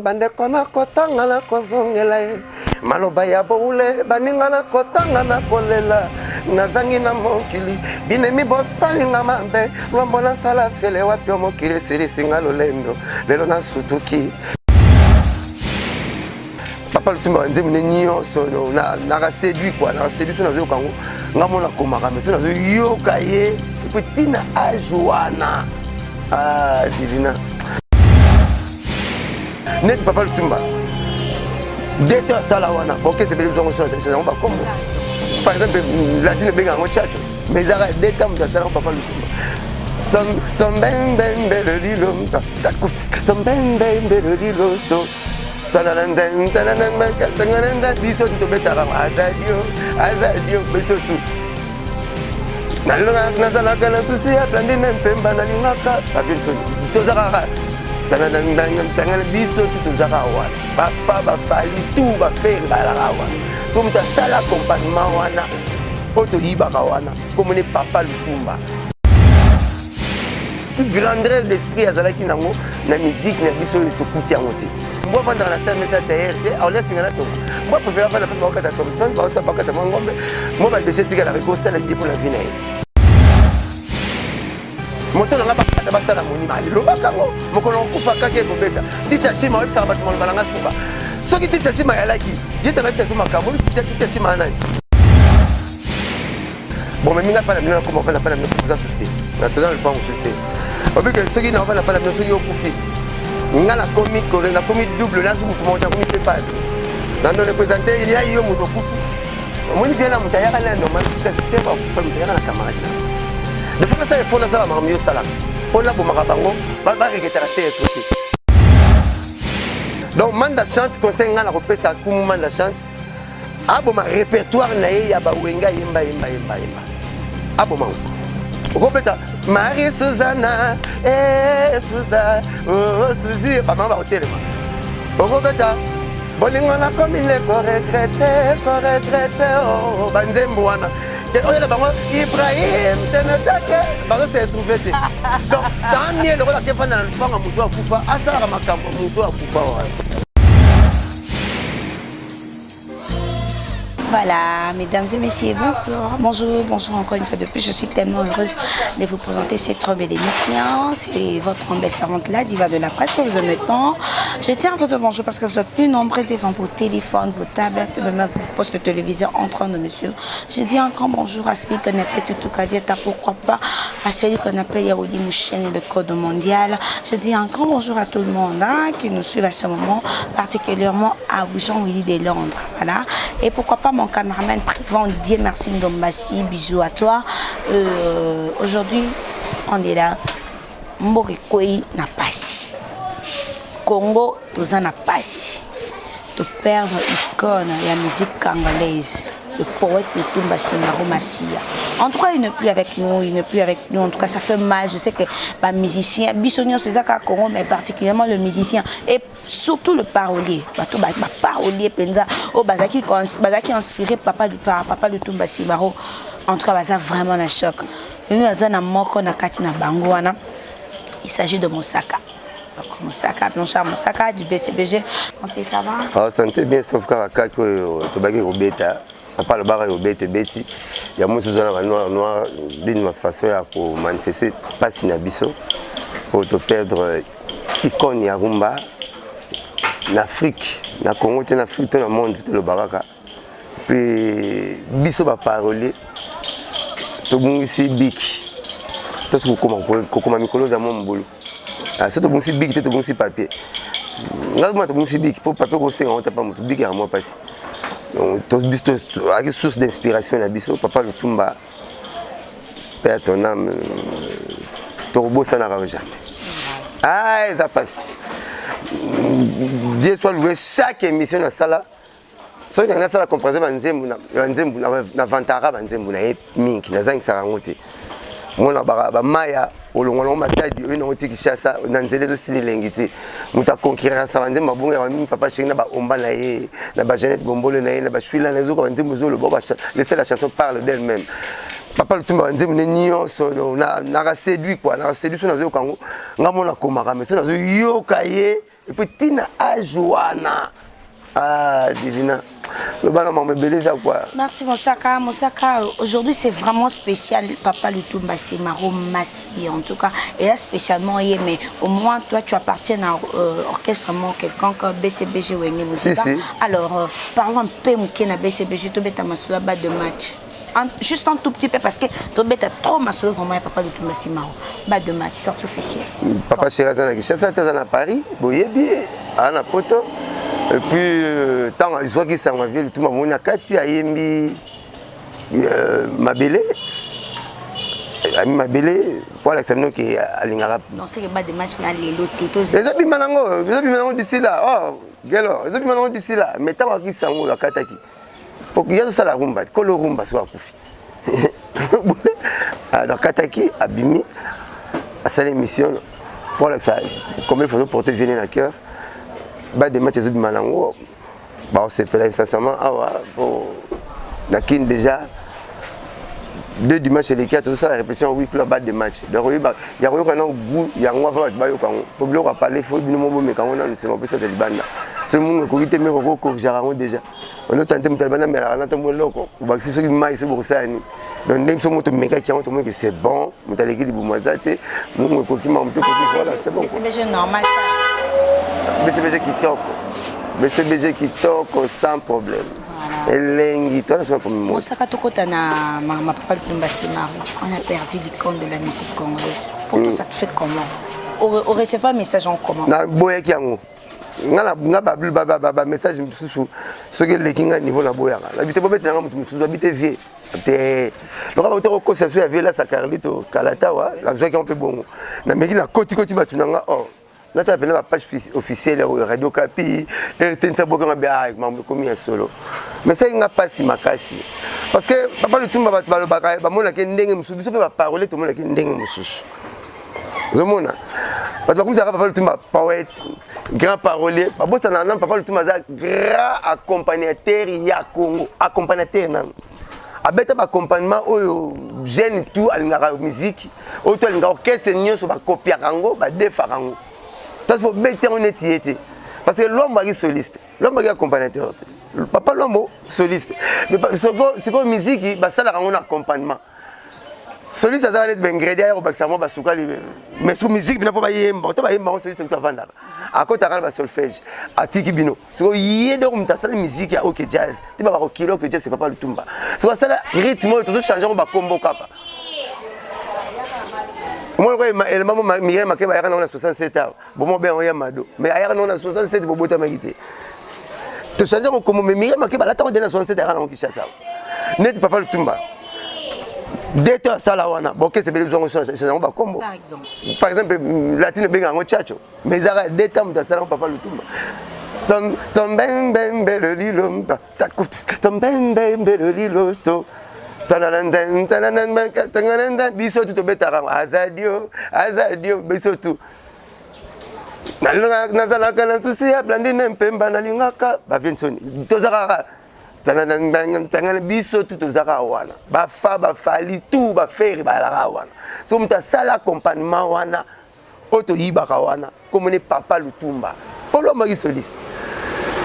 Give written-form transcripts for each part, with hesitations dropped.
Bandeko nakotanga nakozongela ye maloba ya boule baninga nakotanga nakolela nazangi na mokili binemi bosalinga mabe lwambo nasala fele wapi o mokili esilisi nga lolendo lelo nasutuki papa lutumba banzembo nde nyonso naka séduit kua naka séduit so nazoyoka yango nga mona akomaka mais so nazoyoka ye epuis ntina age wana ah, divina neti papa lutumba dete asala wana orchestre ebele ezwango change yango bakombo par exemple latine ebenga yango chacho mais ezaka deta moto asala yango papa lutumba tombembembelelilo tombembembelelilo to biso tu tobetaka azadio azadio biso tu nazalaka na susi ya blandine mpemba nalingaka papinsoni toza kaka tangana biso tu toza kaka wana bafa bafali tu bafere balaka wana so moto asala accompagnement wana oyo toyibaka wana komone papa lutumba plus grandeur d'esprit azalaki nango na musique na biso oyo tokuti yango te mbwa avandaka na star mesa tailleur te aolia singa na tonga mbwa préfère avanda place baokata thomson baokata mwa ngombe mwa badeshe etikalaka ekosala bie mpo na vie na ye moto na nga bakata basala monima alilobaka yango mokolo okufa kaka ekobeta tita chima oyebisaka bato maloba na nga suka soki tita chima ayalaki ye tanga yebisa biso makambo tita chima nani bomemi nga mpa na bino nakoma ofanda mpa na bino oza susu te na toza na lopango susu te obike soki na ofanda mpa na bino soki okufi nga nakomi kore nakomi double nazu motu moko nakomi mpe padre na ndo représente ya yo moto okufi omoni vie na moto ayaka na normal kasi système akufa moto ayaka na camarade na defo nasala efo nasala makambo yo osalaka mpo nabomaka bango bareketaka se etro te donc manda chante conseil ngai nakopesa kumu manda chante aboma répertoire na ye ya bawenga yemba yemba yemba yemba aboma ngo okobeta marie suzana eh, suza oh, suzi bamama bakotelema okobeta bolingo nakomi nde koregrete koregrete oh, banzembo wana oyo na bango ibrahim tenechake bazo se retrouve te donc tant mieux lokola kefanda na lupanga moto akufa asalaka makambo moto akufa wana. Voilà, mesdames et messieurs, bonsoir, bonjour, bonjour encore une fois de plus. Je suis tellement heureuse de vous présenter cette trop belle émission. C'est votre belle servante, la diva de la presse que vous aimez tant. Je tiens à vous dire bonjour parce que vous êtes plus nombreux devant vos téléphones, vos tablettes, même vos postes de télévision en train de monsieur. Je dis encore bonjour à celui qu'on appelle Tutu Kadiata, pourquoi pas à celui qu'on appelle Yaoudi Mouchen le code mondial. Je dis encore bonjour à tout le monde hein, qui nous suit à ce moment, particulièrement à Jean-Willy de Londres. Voilà. Et pourquoi pas mon cameraman privant, Dieu merci Ndombasi, bisous à toi. Euh, aujourd'hui, on est là. Mboka ekwei na pasi. Congo toza na pasi. To perdre icône ya musique congolaise. Le poète Lutumba Simaro Massia. En tout cas, il n'est plus avec nous, il n'est plus avec nous. En tout cas, ça fait mal. Je sais que bah, musicien, biso nyonso eza Congo, mais particulièrement le musicien et surtout le parolier. Bato ba, ba parolier penza oh bazaki bazaki inspiré papa du papa Lutumba Simaro. En tout cas, baza vraiment na choc. Nous aza na moko na kati na bango wana. Il s'agit de Mosaka. Donc, Mosaka, Blanchard Mosaka du BCBG. Santé, ça va? Ah, santé bien, sauf kaka kaki oyo tobaki kobeta papa alobaka kobeta ebeti ya mosusu oza na banoir noir d'une façon ya komanifeste mpasi na biso po toperdre icône ya rumba na Afrique na Congo te na Afrique to na monde toloba kaka mpe biso baparolier tobungisi biki tosi kokoma mikolo eza mwa mobulu ah, so tobungisi biki te tobungisi papier ngai ma tobungisi biki mpo papier kosenga ngo tapa moto biki yaka mwa mpasi biso toaki source d'inspiration na biso papa lutumba paix à ton âme tokobosanaka jamais ah eza mpasi Dieu soit loué chaque émission nasala soki nalingi nasala comparaison banzembo banzembo na vantaka banzembo na ye mingi nazangisaka yango te mona bamaya olongwa nango matadi oye nango ti kishasa na nzela ezosila elengi te moto aconkurrensa banzembo abongaka mingi papa chéri na baomba na ye na bajeannette bombole na ye na bashwila na ezoka banzembo ezoloba laisse la chanson parle d'elle même papa lutumba banzembo nde nyonso naka séduit quoi naka séduit so nazoyoka yango nga mona akomaka mais so nazoyoka ye. Et puis tina âge wana. Ah, Divina. Le bana mama ebele eza quoi. Merci Mosaka. Mosaka, aujourd'hui c'est vraiment spécial. Papa Lutumba Simaro Massi en tout cas. Et là spécialement, mais au moins toi tu appartiens à orchestre quelconque BCBG Wenge Musica. Si, si. Alors, parlons un peu moke na BCBG, tobeta masolo balle de match. Juste un tout petit peu parce que tobeta trop masolo vraiment ya Papa Lutumba Simaro. Balle de match, sortie officielle. Papa chéri aza na Kinshasa te, aza na Paris, boyebi, aza na Poto. Et puis ntango azwaki sango ya vieux Lutumba, bomoni na kati ayembi mabele, ami mabele po alakisa bino ke alingaka. Non, c'est que balle de match na lelo te. Ezobima nango, ezobima nango d'ici là. Oh gelo, ezobima nango d'ici là. Mais ntango akisi sango oyo akataki po ye azosala rumba, kolo rumba soki akufi, akataki, abimi, asali émission po alakisa combien il faut porter vieux na cœur. Balle de match ezobima nango, baosepela sincèrement awa po na Kine déjà deux dimanche eleki, tozosala répétition huis clos balle de match. Donc oyeba ya koyoka na goût yango ava, bato bayoka yango po biloko apale fo bino mo bomeka yango nanu, nsima opesa ta libanda. Soki mungu ekoki te, meko kokorigaka yango déjà, onotana te. Moto alibanda amelaka na ntango eloko obakisi soki mai, soki bokosala nini. Donc ndenge biso mo tomekaki yango, tomoniki c'est bon. Moto aleki libumu aza te, mungu ekoki, makambo te ekoki, voilà, c'est bon. BCBG normal. BCBG kitoko, BCBG kitoko, sans problème, elengi toana so na premier mot. Mosaka, tokota na ma Papa Lutumba Simaro. On a perdu l'icône de la musique congolaise. Pour toi, ça te fait comment au recevoir message en comment? Naboyaki yango. Nga nga bamessage mosusu soki eleki nga niveau, naboyaka. Nabi te, bobetelanga moto mosusu. Babi te, vieux te, loka bauta kokosa biso ya vieux Lasa Carlito Kalatawa. Nazwaki yango mpe bongo, nameki nakotikoti bato na nga or natala mpena bapage officielle ya Radio Kapi, RTNC, bokanga be mambo ekomi ya solo. Mais saki nga mpasi makasi parce que Papa Lutumba, bato balobaka bamonaki ndenge mosusu, biso mpe baparole tomonaki ndenge mosusu. Ozomona bato bakomisaka Papa Lutumba poète, grand parolier, babosana nanu Papa Lutumba aza grand accompagnateur ya Congo. Accompagnateur nanu abeta baaccompagnement oyo jeune tout alingaka musique, oyo to alingaka orchestre nyonso bakopiaka yango, badefaka yango. Tasi bobeti yango neti ye te parce que Lwambo aki soliste, Lwambo aki accompagnateur te. Papa Lwambo soliste, mais sikoyo musique basalaka yango na accompagnement. Soliste azaka neti baingrédient ya kobakisa mwa basukali, mais soki musique bina mpo bayemba to bayemba yango, soliste kutu avandaka, akotaka na basolfège, atiki bino. Sikoyo ye donc moto asali musique ya OK Jazz te, babakokilo OK Jazz, c'est Papa Lutumba. Sikoyo asala rythme oyo tozochange yango, bakombo kaka. Omoni ko elema mo Miriam Makeba ayaka nango na 67 awa, bomo be yango ya mado, mais ayaka nango na 67, bobotamaki te. Tochange yango kombo, mais Miriam Makeba alatako de na 67, ayaka nango Kinshasa awa. Neti Papa Lutumba de to asala wana, bokese ebele zwango, change yango bakombo. Par exemple? Par exemple, latine ebenga yango tchacho, mais ezaka de ta moto asala yango, Papa Lutumba. Tombembembelo lilo, tombembembelo lilo, to biso tu tobetaka yango, azadio azadio, biso tu nazalaka na susi ya Blandine Mpemba, nalingaka bavie nsoni, toza kaka tangana, biso tu tozaka wana, bafa bafali tu bafere balaka wana. So moto asala accompagnement wana oyo toyibaka wana, komoni Papa Lutumba mpo lombaki soliste,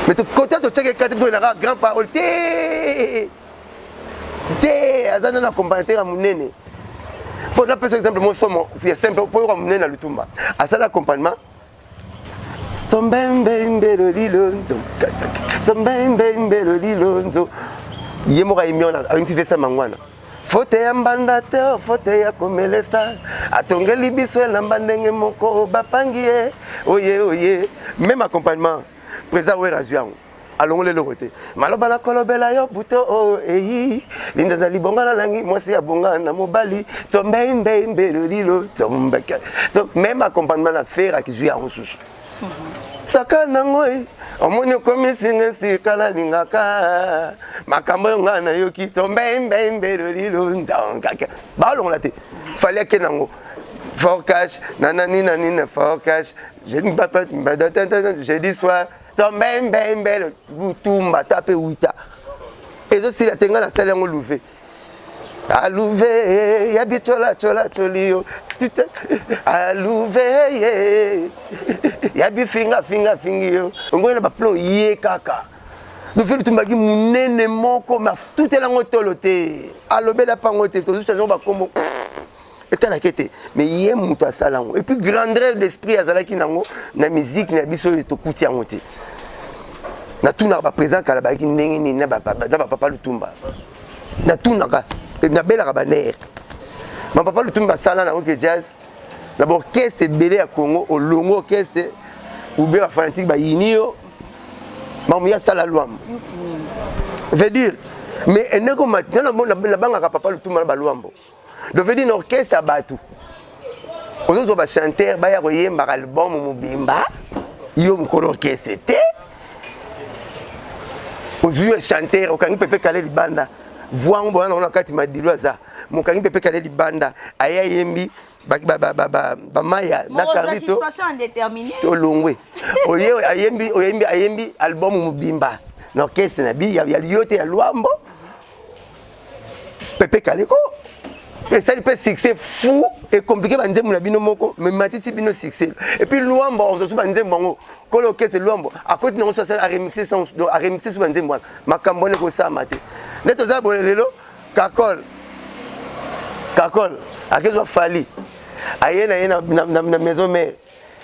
mais kota totiaki ekati biso elaka grand parole te te, aza nano accompagnateur ya monene. Mpo napesa exemple mo somo ya simple mpo yoka monene na Lutumba asala accompagnement: tombembembelo lilonzo, tombembembelo lilonzo. Ye moko ayembi wana, ayingisi vesa mangwana fote ya mbanda te, fote ya komelesa, atongeli biso elamba ndenge moko bapangi ye oye oye. Même accompagnement, président Wera azwi yango, alongoli eloko te. Maloba nakolobela yo buto oyo eyi linzaza libonga nalangi mwasi ya bonga na mobali, tombeimbeimbelo lilo tombeke. Même accompagnement na Ferre akizwi yango susu saka nango e omoni okomi singa esika nalingaka makambo oyo ngai nayoki, tombeimbeimbelo lilo nzangake, balongola te. Fally ake nango fort cash nanani nanini fort cash jeudi soir, tombeimbeimbelo Lutumba ta mpe wita ezosila te. Ngai nasali yango luve aluve ya bicola cola colio aluve ye. Ya bifinga finga fingi yo ongoyi na baplan ye kaka. Donc vieux Lutumba aki munene moko mais atutela yango tolo te, alobela mpe yango te, tozo change bakombo etalaka te, mais ye moto asala yango. Et puis grandeur d'esprit azalaki nango na musique na biso oyo tokuti yango te. Natunaka baprésident kala bayaki ndenge nini na bapapa Lutumba, natunaka, nabelaka banere ma papa Lutumba asala na OK Jazz na baorchestre ebele ya Congo, olongo orchestre ou bien bafanatique bayini yo, mamu ya sala Lwambo veut dire. Mais endeko nabangaka papa Lutumba na balwambo, donc veut dire na orchestre ya bato ozozwa bachanteur baya koyembaka album mobimba, yo mokolo orchestre te, ozwi chanteur, okangi Pepe Kale libanda, voix ngo bona na kati, Madilu aza mokangi Pepe Kale libanda, aye ayembi bamaya na Carlito, tolongwe, oye ayembi, oyembi, ayembi album mobimba na orchestre na bi ya yo te, ya Lwambo. Pepe Kaleko esali mpe succès fou, ecompliqué banzembo na bino moko, mais matisi bino succès. Et puis Lwambo ozosu banzembo yango, kolo orchestre Lwambo akoti nango so, asali aremixé, aremixé so banzembo wana. Makambo wana ekosalama te nde toza boye lelo. Kakol, Kakol akezwa Fally, aye na ye na Maison Mère,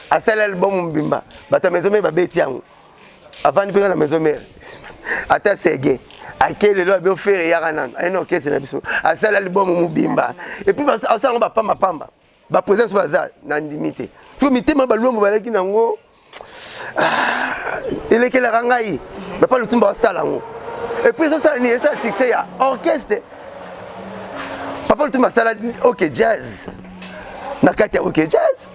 asali album mobimba, bato ya Maison Mère babeti yango, avandi mpenza na Maison Mère. Ata sege ake lelo abi ofere eyaka nano, aye na orchestre na biso, asali album mobimba, et puis asala yango bapambapamba. Baprésident so baza na ndimi te, soki mitema balwambo balaki nango elekelaka ngai. Papa Lutumba asala yango, et puis ezosala nini? Esala succès ya orchestre. Papa Lutumba asala OK Jazz, na kati ya OK Jazz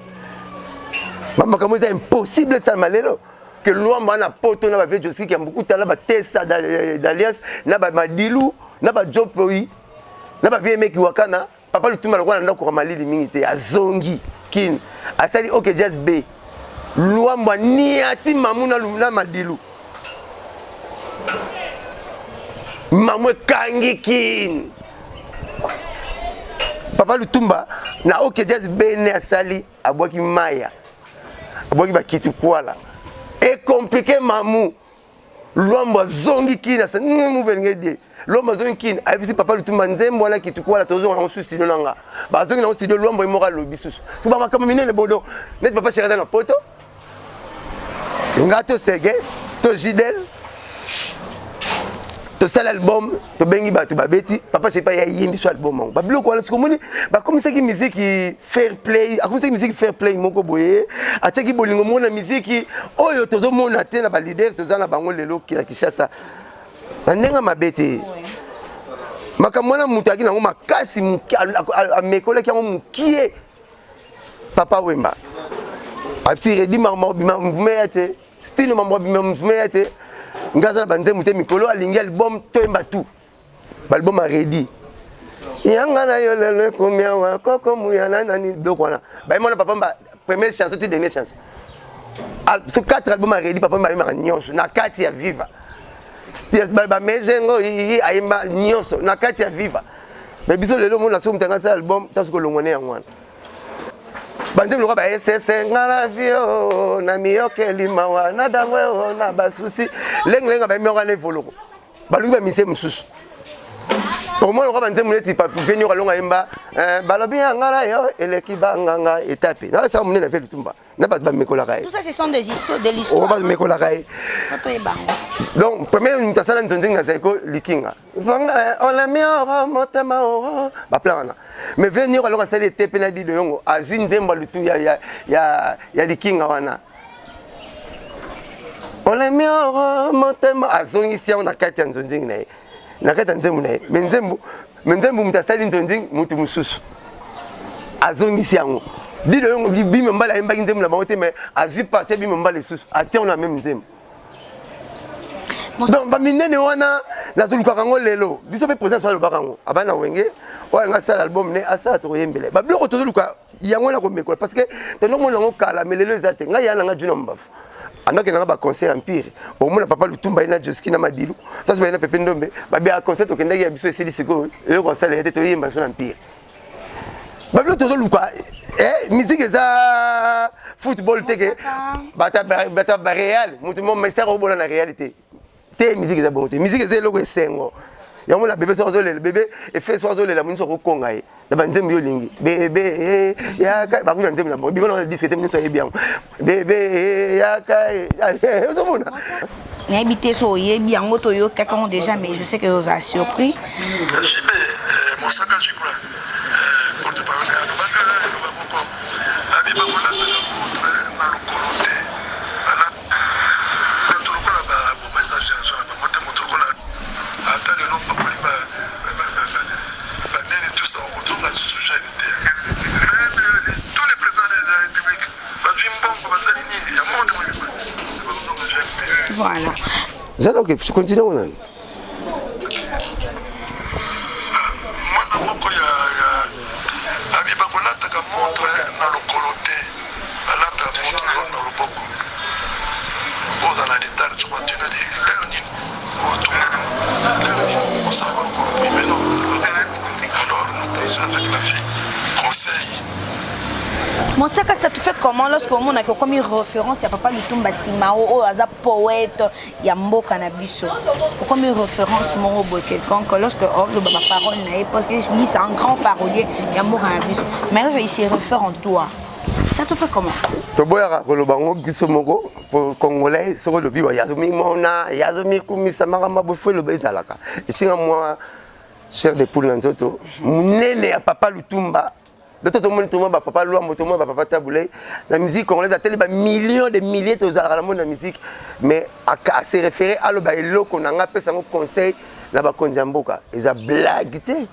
bamakambo eza impossible esalama lelo ke Lwamba na poto na bavieux Joski ya Mbukuta na batesa d'alliance na bamadilu na bajopoi na bavieux Meki Wakana. Papa Lutumba lokola na ndako malili mingi te, azongi Kine, asali OK Jazz B, Lwambo aniati mamu na Madilu, mamu ekangi Kine. Papa Lutumba na OK Jazz B ne asali, abwaki maya, abwaki bakiti kwala, ecompliqué mamu. Lwambo azongi Kini, muvelinge die. Lwambo azongi Kini, ayebisi papa Lutumba nzembo wana kitukwala, tozonga nango susu studio na nga. Bazongi nango studio, Lwambo ye moko alobi susu so bamakambo minene bodo neti papa Chéri aza na poto, nga to sege to jidel tosala album, tobengi bato babeti, papa Chéri pa yayembi so album yango. Babiloko wana soki omoni bakomisaki miziki fair play, akomisaki miziki fair play moko boye, atiaki bolingo moko na miziki oyo tozomona te na baleader toza na bango lelo na Kinshasa, na ndenge mabe te. Makambo wana moto ayaki nango makasi, amekolaki yango mokie. Papa Wemba abisi redi makambo bima mouvement ya te, style mambo bima mouvement ya te, nga aza na banzembo te, mikolo alingi album toyemba tout baalbum aredi yanga na yo lelo ekomi awa koko muya na nani biloko wana bayemba wana. Papa mba première chanson ti dernière chanson, so quatre album aredi, papa mba ayembaka nyonso na kati ya Viva, bamezengo ayemba nyonso na kati ya Viva. Mais biso lelo omona soki moto anga asala album ta soki olongwane yango wana banzembo lokola baesese nga na vio na miyokeli mawa na dango oyo na basusi lengelenga bayembi yango wana evoloko, baluki bamise mosusu. Okomona lokola banzembo neti veni okalonga yemba balobi yanga na yo eleki banganga etape nalesaka monene ve Lutumba na bato bamekolaka ye. Tout ça, ce sont des histoires, de l'histoire. Bamekolaka ye. Faut toyebango. Donc premier moto asala nzonzingi na Zaiko, Likinga zonga olemi oro motema oro baplan wana. Mais veni okalonga asali ete mpe na Dido Yongo azwi nzembo ya lutu ya Likinga wana olemi oro motema, azongisi yango na kati ya nzonzingi na ye, na kati ya nzembo na ye. Mais nzembo, mais nzembo moto asali nzonzingi, moto mosusu azongisi yango. Dido Yongo bime mbala ayembaki nzembo na bango te, mais azwi parti bime mbala lisusu, atia yango na même nzembo. Donc baminene wana nazolukaka yango lelo. Biso mpe président so alobaka yango, abana na Wenge oyo anga asala album ne asala, tokoyembela babiloko tozoluka yango na komekola, parce que tondomona yango kala, mais lelo eza te. Ngai ya nanga Juna Mbafu andakendanga baconcert Empire, omona papa Lutumba ye na Joski na Madilu, toso baye na Pepe Ndombe, babia concert tokendaki ya biso esili, sikoyo eloko asala ye te, toyemba biso na Empire. Babiloko tozoluka Eh, musique eza football te ke bato ba Real, moto mo message obola na réalité te. Musique eza bongo te. Musique eza eloko esengo. Yango na bebe soki azolela, bebe efe soki azolela, nyonso akokonga ye na banzembo. Yo olingi bebe yaka, bakuna nzembo na bango bima na disque te, nyonso ayebi yango. Bebe yaka, ozomona. Nayebi te so oyebi yango, toyokaka yango déjà, mais je sais que ozala surpris. JB Mosaka, je crois, porte-parole alobaka, eloba moko abi bakolataka montre na lokolo te. Bato lokola baboma, eza génération na bango te. Moto lokola ata lelo bakoli banene, tout ça, okozonga lisusu jeune te. Même tous les présidents de la République bazwi mbongo, basali nini ya monde mobimba, bakozonga jeune te. Voilà. Zala, ok, continue ngo nani. Mwana moko ya abi bakolataka montre na lokolo te, balataka montre na loboko. Ozala na retard, soki batuna l'heure nini otonga, l'heure nini osalaka lokolo boye, mais non. Alors attention avec la fille, conseil. Mosaka, ça te fait comment lorsque omonaki okomi référence ya papa Lutumba Simaro, oyo aza poète ya mboka na biso, okomi référence moko boye quelconque, lorsque oloba baparole na ye, parce que lui, c'est un grand parolier ya mboka na biso, mais là il se réfère en toi, ça te fait comment? Toboyaka koloba ngo biso moko po Congolais. Soki olobi yazomimona, yazomikumisa, makambo bofo eloba ezalaka esinga mwa chair de poule na nzoto monene ya papa Lutumba. Doto tomoni, tomoni bapapa Lwambo, tomoni bapapa Tabu Ley na musique congolaise, ateli bamillion de milliers tozalaka na moni na musique, mais ase référé, aloba eloko na nga, apesa yango conseil na bakonzi ya mboka. Eza blague te,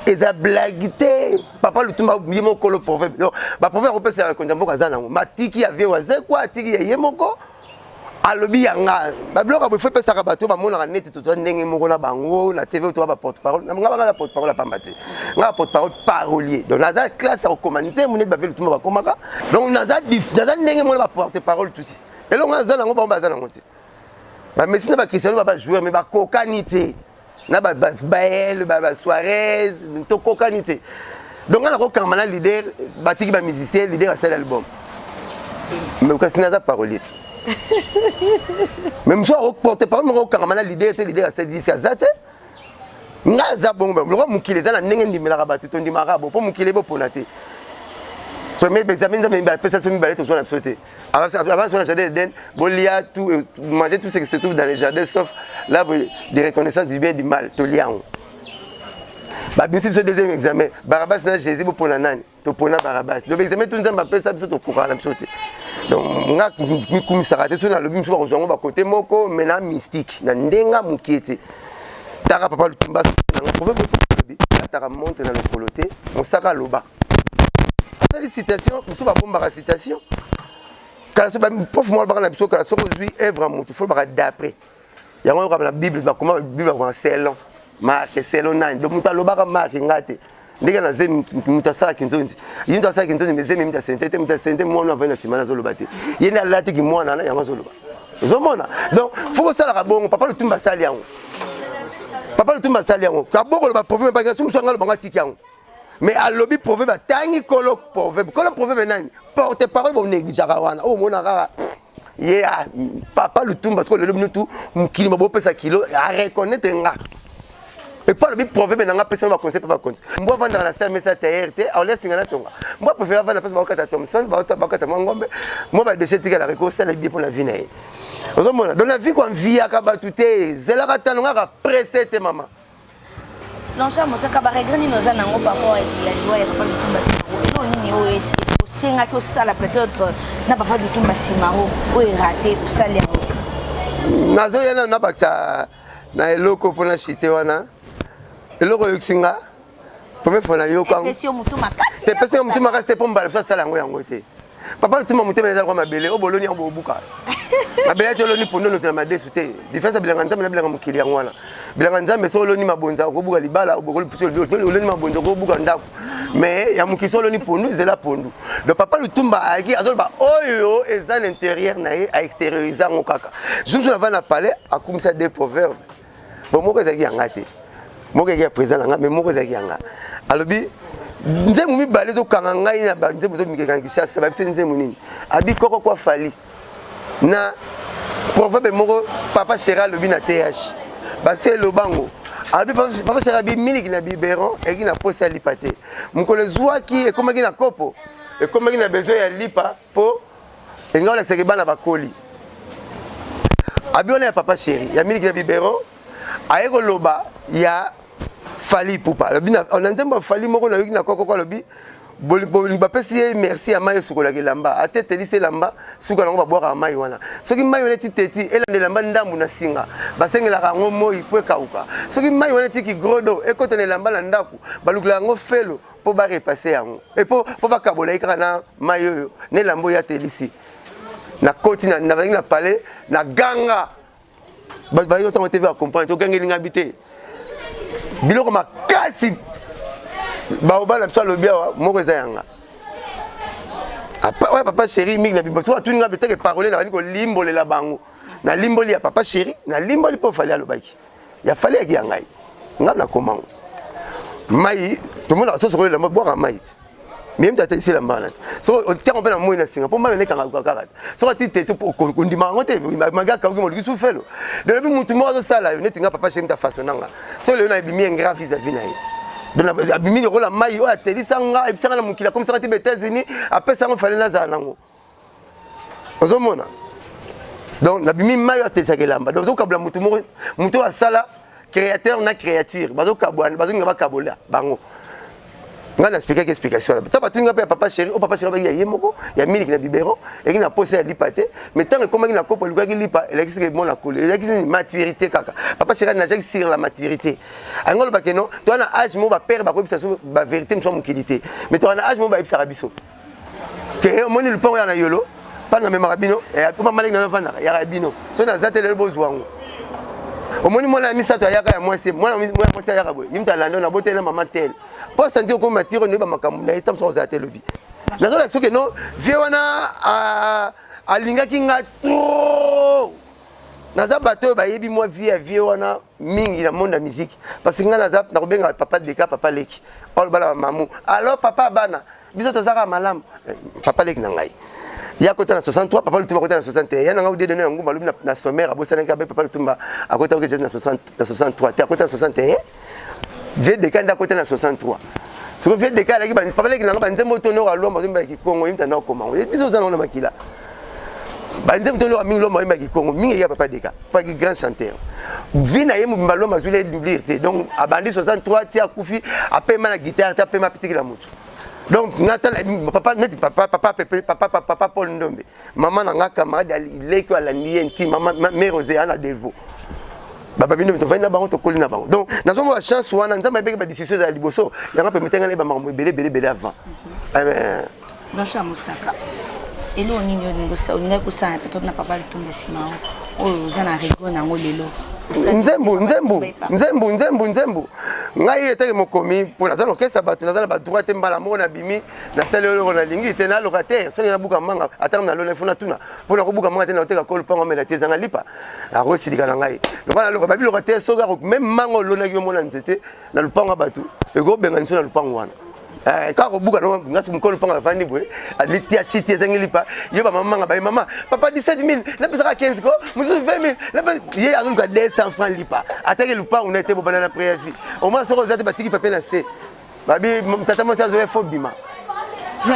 eza blague te. Papa Lutumba ye mokolo proverbe, donc baproverbe akopesa ya bakonzi ya mboka aza nango. Matiki ya vie Wazekwa, atiki ya ye moko, alobi yanga babiloko ya boye. Fo epesaka bato bamonaka neti toza ndenge moko na bango na TV, toza baporte parole. Nga banga na porte parole apamba te, nga porte parole parolier. Donc naza classe ya kokoma nzembo neti bavieux Lutumba bakomaka. Donc naza ndenge moko na baporte parole tuti. Elongo naza nango, bango baza nango te. Bamessi na baCristiano ba bajoueur, mais bakokani te na bael baSuarez, tokokani te. Donc nga nakokangama na leader, batiki bamusicien, leader asali album, mais kasi naza parolier te. Mais mosu akoporte parole moko, okangama na leader te, leader asali disque aza te. Nga aza bongo lokwa. Mokili eza na ndenge ndimelaka bato, tondimaka bo mpo mokili ebopona te. Premier examen Nzambe apesa biso mibale, tozwa na biso te. Avant sur le jardin d'Éden, bolia tout, manger tout ce qui se trouve dans les jardins sauf l'arbre de reconnaissance du bien et du mal, tolia yango. Babimisi biso deuxième examen, Barabas na Jésus, bopona nani? Topona Barabas. Donc examen to Nzambe apesa biso, tokokaka na biso te. Donc nga mikumisaka te. Soki nalobi, mosusu bakozwa yango bakote moko, mais na mystique na ndenga mokie te. Taka papa Lutumba nanga proverbe olobi ataka montre na lokolo te. Mosaka aloba, asali citation, mosusu babombaka citation. Kala so prof moko alobaka na biso kala, soki ozwi œuvre ya motu, fo lobaka d'après yango. Oyokaka na Bible, bakoma Bible, bakoma selon Marc, selon nani. Donc moto alobaka Marc, nga te. Ndenge na zemi, moto asalaki nzonzi, ye moto asalaki nzonzi, mais zemi moto asente te. Moto asente mwana avai na nsima, nazoloba te, ye nde alatiki mwana na yango, azoloba, ozomona. Donc fo kosalaka bongo. Papa Lutumba asali yango, papa Lutumba asali yango. Kabokoloba proverbe mpaki so mosu anga alobango, atiki yango, mais alobi proverbe, atangi kolo proverbe. Kolo proverbe nani? Porte parole bonégligeaka wana, oyo omona kaka ye papa Lutumba. Sikoyo lelo bino tu mokili bopesa kilo, areconnaître nga epo alobi proverbe na nga, apesa baconseil mpe bakonzi. Mbwa avandaka na se mesa tailleur te, aolia singa na tonga. Mbwa préféré avanda mpasi bakokata thomson, bakokata mwa ngombe, mwa badéchets etikalaka, ekosala bie mpo na vie na ye. Ozomona, donc na vie koenviaka bato te, zelaka tano ngaka presse te, mama. Blanchard Mosaka, baregret nini oza nango par rapport ya liwa ya papa Lutumba Simaro? Eloko nini oyo osengaki osala peut-être na papa Lutumba Simaro, oyo eraté, osali yango te? Nazoya nano nabakisa na eloko mpona chite wana. Eloko oyokisi nga première fois nayoka epesi yo motu makasi? Te, epesi nga motu makasi te, mpo mbala biso asala yango yango te. Papa Lutumba motema eza lokwa mabele oyo boloni yango, bobuka mabele te. Oloni pondu, olozela madesu te. Différence ya bilanga Nzambe na bilanga mokili yango wana. Bilanga Nzambe, so oloni mabonza, okobuka libala. Oloni mabonza, okobuka ndako. Mais ya mokili, so oloni pondu, ezela pondu. Donc papa Lutumba ayaki, azoloba oyo eza na intérieur na ye, aextériorise yango kaka. Jour mosusu nava na palais, akumisa deux proverbes. Bon, moko ezalaki yanga te, moko ezalaki ya président na nga, mais moko ezalaki yanga. Alobi Nzembo mibale ezokanga ngai na banzembo ezomikeka na Kinshasa, babisi nzembo nini? Abi koko kwa Fally na proverbe moko papa Chera alobi na TH basi elobango abi papa Chera abi miliki na biberon eyaki na posa ya lipa te, mokolo ezwaki ekomaki na kopo, ekomaki na besoin ya lipa mpo engai olakisaki bana bakoli. Abi wana ya papa Cheri ya miliki na biberon aye koloba ya Fally Ipupa alobi na nzembo ya Fally moko nayoki na kokoko, alobi bapesi ye merci ya mai esukolaka elamba, atetelisi elamba, suka nango babwakaka mai wana. Soki mai wana eti teti elanda elamba ndambu na singa, basengelaka yango moi mpo ekauka. Soki mai wana etiki grodo ekota na elamba na ndako, balukelaka yango felo mpo barepasse yango mpo bakabola ye kaka na mai oyo na elamba oyo atelisi. Nakoti nazalaki na palais na ganga, bato bayaki ntango te bacomprendre, togangeli ngai te biloko makasi baobala biso. Alobi awa moko eza yanga oya papa chéri mingi na bimbo. Soki atuni ngai beteke parole, nabandi kolimbolela bango. Nalimboli ya papa chéri, nalimboli mpo Fally alobaki ya Fally yaki ya ngai, ngai nakomango mai tomonaka soso kolela bwaka mai te, mie mutu atelisi elamba wana te. Soki otiango mpe na moi na singa mpo mai elekanga kaka te, soki ati te kondima yango te, magi akauki moluki su felo. Delobi mutu moko azosala yo neti nga papa chéri, mutu afaçon nanga. Soki lelo nabimi ingrat vis-à-vis na ye, donc abimi lokola mai oyo atelisa nga, ayebisanga na mokili, akomisanga ti ba États-Unis, apesa yango Fally, nazala nango. Ozomona, donc nabimi mai oyo atelisaka elamba. Donc ozokabula mutu moko, mutu oyo asala créateur na créature, bazokabwana, bazolinga bakabola bango. Ngai na expliquaki explication wana ta batuni nga mpe ya papa chéri o papa chéri abaki ya ye moko ya miliki na biberon eyaki na posa ya lipa te, mais ntango ekomaki na kopo elukaki lipa, elakisi ke mona koli, elakisi nini? Maturité kaka. Papa chéri najaki sur la maturité. Alingi olobake non, toza na age moko bapere bakoyebisa biso bavérité mosu ya mokili te, mais toza na age moko bayebisaka biso ke omoni lupango ya na yolo mpana namemaka bino po mamaleki na navandaka yaka ya bino. Soki naza te lelo, bozwa yango. Omoni mwana ya misato ayaka ya mwasi, mwana mwasi ayaka boye, ye mutu alanda na boteli na mama tel mpo asanti okomi matiro noyeba makambo na ye. Ta mosu akozala te lobi, nazolakisa soki non vie wana alingaki nga trop. Naza bato oyo bayebi mwa vie ya vie wana mingi na monde ya musique, parce que ngai naza nakobengaka papa Deka papa leki oyo bana bamamu. Alors papa bana biso tozaka malamu, papa leki na ngai ya kota na 63, papa Lutumba akota na 61. Ya nanga udede na ngumba alobi na sommaire abosanaki abe papa Lutumba akota oke jazz na 63 te, akota na 61. Vie Deka nde akota na 63. Soki vie Deka alaki papa leki nanga, banzembo tonoka lomba azoyemba kikongo, ye mutu anda okoma ngo. Biso oza nango na makila, banzembo tonoka mingi lomba oyemba kikongo mingi eya papa Deka paki grand chanteur. Vie na ye mobimba lomba azwili ye doublure te. Donc abandi 63 ti akufi, apema na guitare te, apema apitikela motu. Donc nga tala papa neti papa papa pepe papa papa Paul Ndombe, mama na nga camarade aleki oyo alandi ye nti mama mère Rosé ana Delvaux, baba bino tovandi na bango, tokoli na bango. Donc nazomona chance wana Nzambe ayebeki badiscussion ezala liboso yango permettre ngai nayeba makambo ebele ebele ebele avant. Blanchard Mosaka, eloko nini olingaki kosala peut-être na papa Lutumba nsima oyo oza na regret nango lelo? Nzembo, nzembo, nzembo, nzembo, nzembo. Ngai etake mokomi mpo naza na orchestre, bato naza na badroit te. Mbala moko nabimi, nasali eloko nalingi te, naloka te. Soki nabuka manga, atanga nalona ifo natuna mpo nakobuka manga te, naoteka kolo mpango amela te, ezanga lipa, akosilika na ngai lokola naloka babiloka te. Soki même manga olonaki yo mona nzete na lupango ya bato, ekobenga niso na lupango wana kaka kobuka ngasi mokolo lupango nafandi boye, alitia chiti ezangi lipa. Yo bamama manga baye mama papa 17 000, napesaka 15 ko mosusu 20 000, ye azoluka 200 franc lipa. Ataki lupango na ete bobanda na préavis au moins. Soki oza te, batiki papier na se, babi tata mwasi azoya fo bima.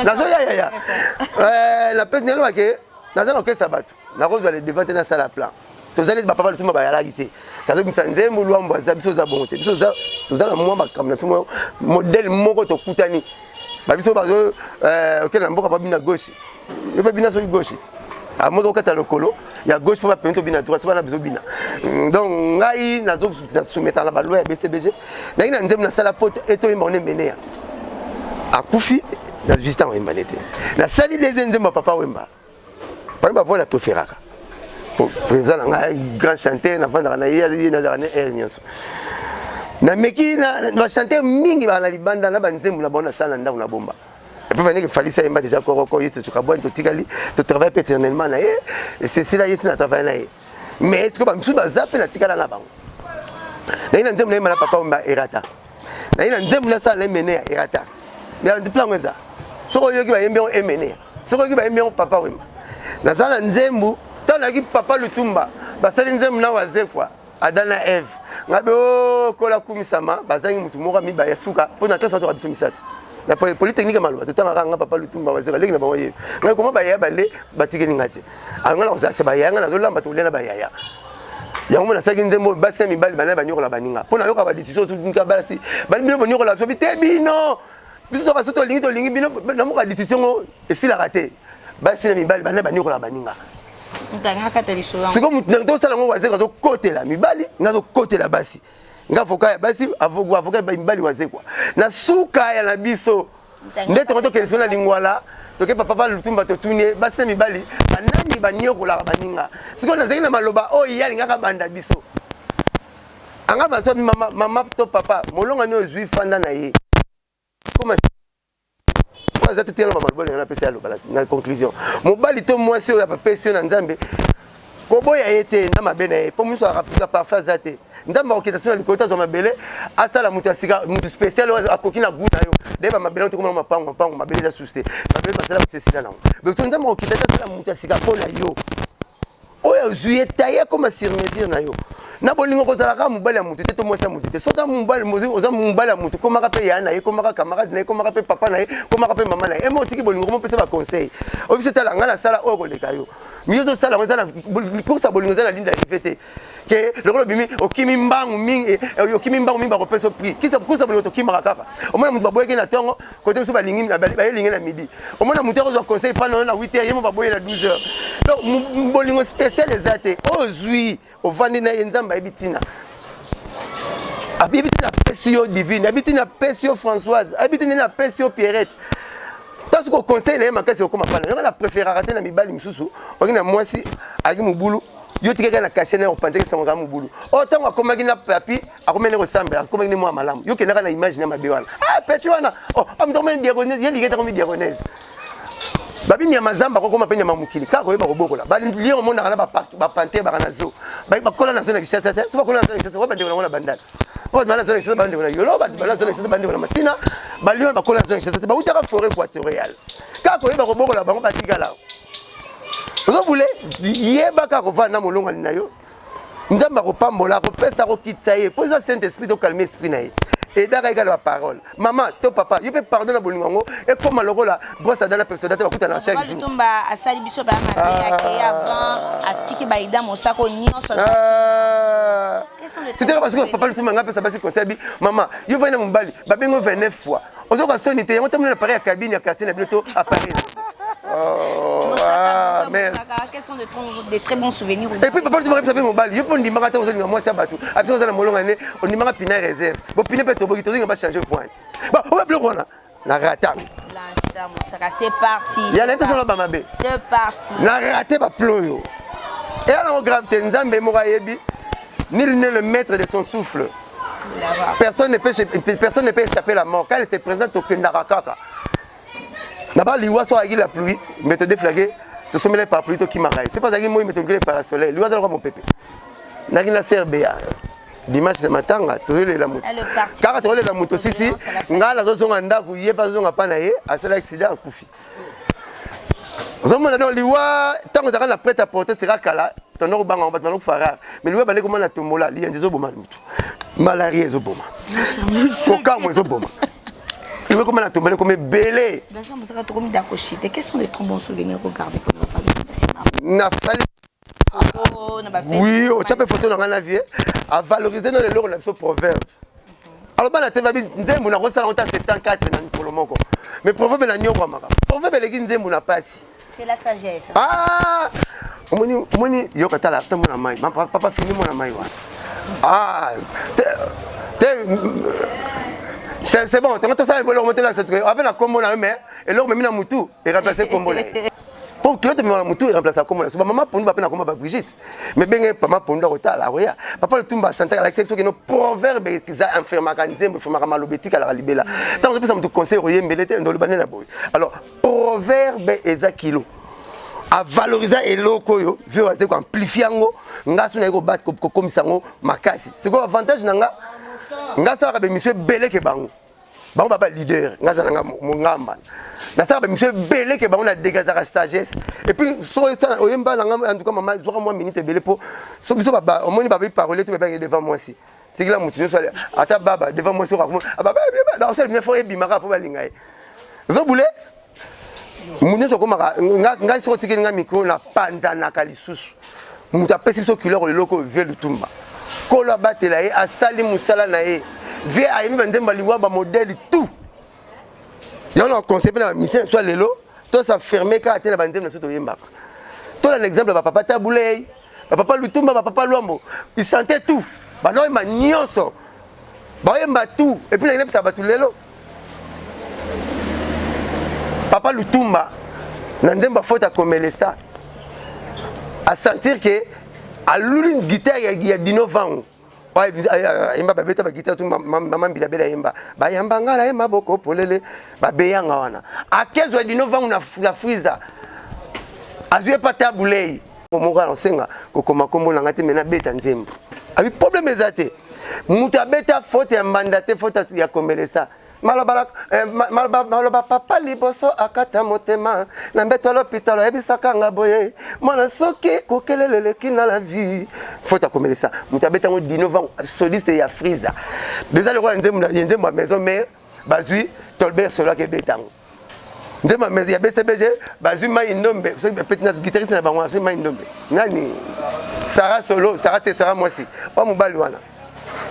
Nazoya yaya, napesi nalobake naza na orchestre, bato nakozwa le devant te, nasala plan. Toza neti bapapa Lutumba bayalaki te, kazobimisa nzembo lwambo aza. Biso oza bongo te, biso toza na mwa makambo na biso, modèle moko tokutani babiso bazo okende na mboka, babina gauche, yo mpe bina soki gauche te, amoki okata lokolo ya gauche mpo bapemi tobina droite, bana bizobina. Donc ngai nazosoumetaka na baloi ya BCBG. Nangi na nzembo nasala poto etoyemba ngo emeneya akufi, nazwi ntango oyembane te. Nasali deuxième nzembo ya papa Wemba. Papa Wemba voix préféraka président na ngai, grand chanteur, navandaka na ye, ye nazalaka na aire nyonso. Nameki na bachanteur mingi baa na libanda na banzembo na bango, nasala na ndako na bomba. Epuis vaneke Falisi ayemba déjà koroko ye, tokabwani, totikali totravaille mpe éternellement na ye. Esesila ye si na travaille na ye, mais sikoyo bamisusu baza mpe natikala na bango. Naye na nzembo nayemba na papa Wemba erata, naye na nzembo nasala na emene ya erata. Plan eza soki oyoki bayembi yango emene, soki oyoki bayembi yango Papa Wemba. Naza na nzembo, ntango nayaki Papa Lutumba, basali nzembo na Wazekwa, Adam na Eve. Ngai be okola kumisama, bazangi motu moko mibale ya suka mpo na klase batoka biso misato na polytechnique ya maloba, totangaka nga, Papa Lutumba, Wazekwa, leki na bango ye. Ngai koma bayaya bale batikeli nga te, alonga na kozalakisa bayaya, ngai nazolamba, tokolia na bayaya yango. Mo nasalaki nzembo basi na mibali bana banyokola baninga, mpo nayoka badécision basi bali bino bonyokola biso te, bino biso toka so tolingi tolingi bino namoka décision ngo esilaka te. Basi na mibali bana banyokola baninga. Sikoyo motu tosala yango, Wazekwa azokotela mibali, nga azokotela basi, nga avocat ya basi, avocat ya mibali. Wazekwa na suka ya na biso nde tongo tokende siko na Lingwala, toke papa Lutumba, totuni ye basi na mibali banani banyokolaka baninga. Sikoyo nazalaki na maloba oyo ye alingaka banda biso anga baso mama, mama to papa molongani oyo ozwi, fanda na ye koma aza te. Tela maloba olinga napesa ya loba na conclusion. Mobali to mwasi oyo apesi yo na Nzambe, koboya ye te na mabe na ye, mpo mosusu akapika parfait aza te. Nzambe akokita so na likolo te, azwa mabele, asala moto ya sika, moto spécial oyo akoki na goût na yo. Daye bamabele tokoma mapango mapango, mabele eza susu te, mabele basala esila nango. So Nzambe akokita te, asala moto ya sika mpo na yo oyo azwi ye taye akoma sur mesure na yo na bolingo. Kozala kaka mobali ya motu te to mwasi ya motu te. Soki oza mobali ya motu, komaka mpe ya na ye, komaka camarade na ye, komaka mpe papa na ye, komaka mpe mama na ye. Ema otiki bolingo, komopesa baconseil oyo biso tala ngai nasala oyo koleka yo miyo ozosala yango. Eza na course ya bolingo, eza na ligne d'arrivée te ke lokola obimi okimi mbangu mingi, okimi mbangu mingi bakopesa prix. Kisa course ya bolingo tokimaka kaka. Omona moto baboyaki na ntongo, kote mosusu balingi bayelingi na midi. Omona moto akozwa conseil pa na yo na 8 heures, ye mo baboye na 12 heures. Donc bolingo spécial eza te. Oyo ozwi, ovandi na ye, Nzambe ayebi ntina, ayebi ntina apesi yo Divine, ayebi ntina apesi yo Françoise, ayebi ntina apesi yo Pierrette. Ta soki oconseil na ye makasi, okoma pana yonga. Na préféraka te na mibali mosusu oki na mwasi ayaki mobulu, yo tikaki na cachet na ye, opanzaki sango kaka mobulu oyo. Ntango akomaki na papi, akomaki nde kosambela, akomaki nde mwa malamu, yo kendaka na image na mabe wana. Ah, peti wana, oh, moto akomi diaconesse, ye ligete akomi diaconesse. Babi nyama zamba akokoma mpe nyama mokili, kaka koyeba kobokola. Balion omonaka na bapantere baka na zoo, bakola na zoo na Kinshasa te. So bakola na zoo na Kinshasa, wa bandeko nango na Bandala, po bato bana zoo na Kinshasa, bandeko na Yolo, bato bana zoo na Kinshasa, bandeko na Masina. Balion bakola na zoo na Kinshasa te, bautaka forêt équatoriale. Kaka koyeba kobokola bango, batikala ozobule. Yeba kaka kovanda na molongani na yo, Nzambe akopambola, akopesa, akokitisa ye, mpo eza Saint Esprit tocalme esprit na ye, edaka ye kaka na baparole. Mama to papa, yo mpe pardon na bolingo yango ekóma lokola brosse à dents na Pepsodent te, bakutana chaque jour. Tumba asali biso baya mabe, akei avant, atiki baida mosako nyonso. C'était parce que Papa Lutumba nga apesa basi conseil bi mama yo vai na mobali babengo 29 fois, ozoka soni te. Yango tamona na pareil ya cabine ya quartier na bino to appareil. Oh, ah, merde. Quels sont de très bons souvenirs? Et puis papa Lutumba apesa mpe mobali, yo mpo ondimaka ntango ozolinga mwasi ya bato, apesa oza na molonga ne, ondimaka pina réserve, bopine mpe toboki, tozolinga bachange point oyo biloko wana na rata. C'est parti. Ya na ye ba mabe. C'est parti. Na raté ba plan oyo. Eya nango grave te, Nzambe moko ayebi. Nul n'est le maître de son souffle. Personne ne peut échapper la mort. Quand elle se présente, tokendaka kaka. Na ba liwa so ayaki la pluie, mais to déflaguer, tosomela parapluie, tokimaka ye. Soki azalaki moi, mais tolukeli parasoleil. Liwa azalaka mopepe. Naki na CRBA dimanche na matanga, tozolela moto kaka, tozolela moto sisi. Ngai nazozonga ndako, ye mpe azozonga mpa na ye, asala accident, akufi. Ozomona, donc liwa ntango ezalaka na prêt à porter sera kala, tondo kobanga bato banokufa rare, mais liwa ebandi komona tombola liyanzi ezoboma motu, malaria ezoboma, kokamwa ezoboma. Liwa ekoma na tombola, ekoma ebele. Quels sont les très bons souvenirs regardés pour Nasali, oui, otya mpe photo na ngai na vie, avalorize nano eloko na biso proverbe. Aloba na te babi nzembo nakosala ngo ta 74 na mikolo moko, mais proverbe na nyokwamaka, proverbe eleki nzembo na pasi. C'est la sagesse. Ah, omoni, omoni, yoka, tala ata mwana mai, papa fini mwana mai wana. Ah, te te, c'est bon, tongo tosala eloko mo tolakisa ape na kombo na yo, mais eloko memi na mutu eremplace kombo na ye, po kilo tomema na mutu eremplace kombo na so. Bamama pondu bape na kombo ba Brigitte, mais benge mama pondu akotala, akoya. Papa Lutumba santaka, alakisa biso keno proverbe eza infirmaka nzembo, efirmaka maloba etikalaka libela. Ntango ozopesa motu conseil, koyembele te, ndoloba nde na boye. Alors proverbe eza kilo, avalorisa eloko oyo vie aze koamplifie yango. Nga so naye kokomisa yango makasi. Sikoyo avantage na nga, nga asalaka bémission ebele ke bango. Bango ba ba leader, nga za nga mongamba. Nasala ba mission ebele ke bango na dégagaka sagesse. Et puis so ça oyemba na nga en tout cas maman zwaka moi minute ebele po so biso ba omoni ba parole tout ba devant moi si. Tikila mutu nyonso ata baba devant moi soka baba na osala bien fort ebimaka po balinga ye. Zobule mutu nyonso akomaka ngai soki otikeli ngai micro napanzanaka lisusu moto apesi biso kiloko leloko oyo vie lutumba kolo abatela ye asali mosala na ye vie ayembi banzembo ya liwa bamodele tout yango na conseil mpe na bamisien na biso ya lelo tosaferme kaka te na banzembo na biso toyembaka tolanda exemple ya bapapa tabulei bapapa lutumba bapapa lwambo ils chantaient tout banaoyemba nyonso baoyemba tout epuis nangi nayebisa bato lelo papa lutumba na nzembo afota komelesa asentir ke aluli guitare ya dino vangu ayemba babeta bagitare tu mama mbila bela ayemba bayamba nga na ye maboko polele babeyanga wana akezwa dino vangu na friza azwi epa tabulei moko anasenga kokoma nkombo na ngai te me nabeta nzembo abi problème eza te moto abeta faute ya mbanda te faute ya komelesa maloba eh, maloba papa liboso akata motema na mbeto ya lopitalo ayebisaka nga boye mwana soki kokelela eleki na la vie faute akomelesa moto abeta yango dino vango soliste ya friza deja lokola nzembo ya maison mare bazwi tolbert solo akebeta yango nzembo ya bcbg bazwi mai ndombe soki bapeti na guitariste na bango soki mai ndombe nani sara solo sara te sara mwasi oyo mobali wana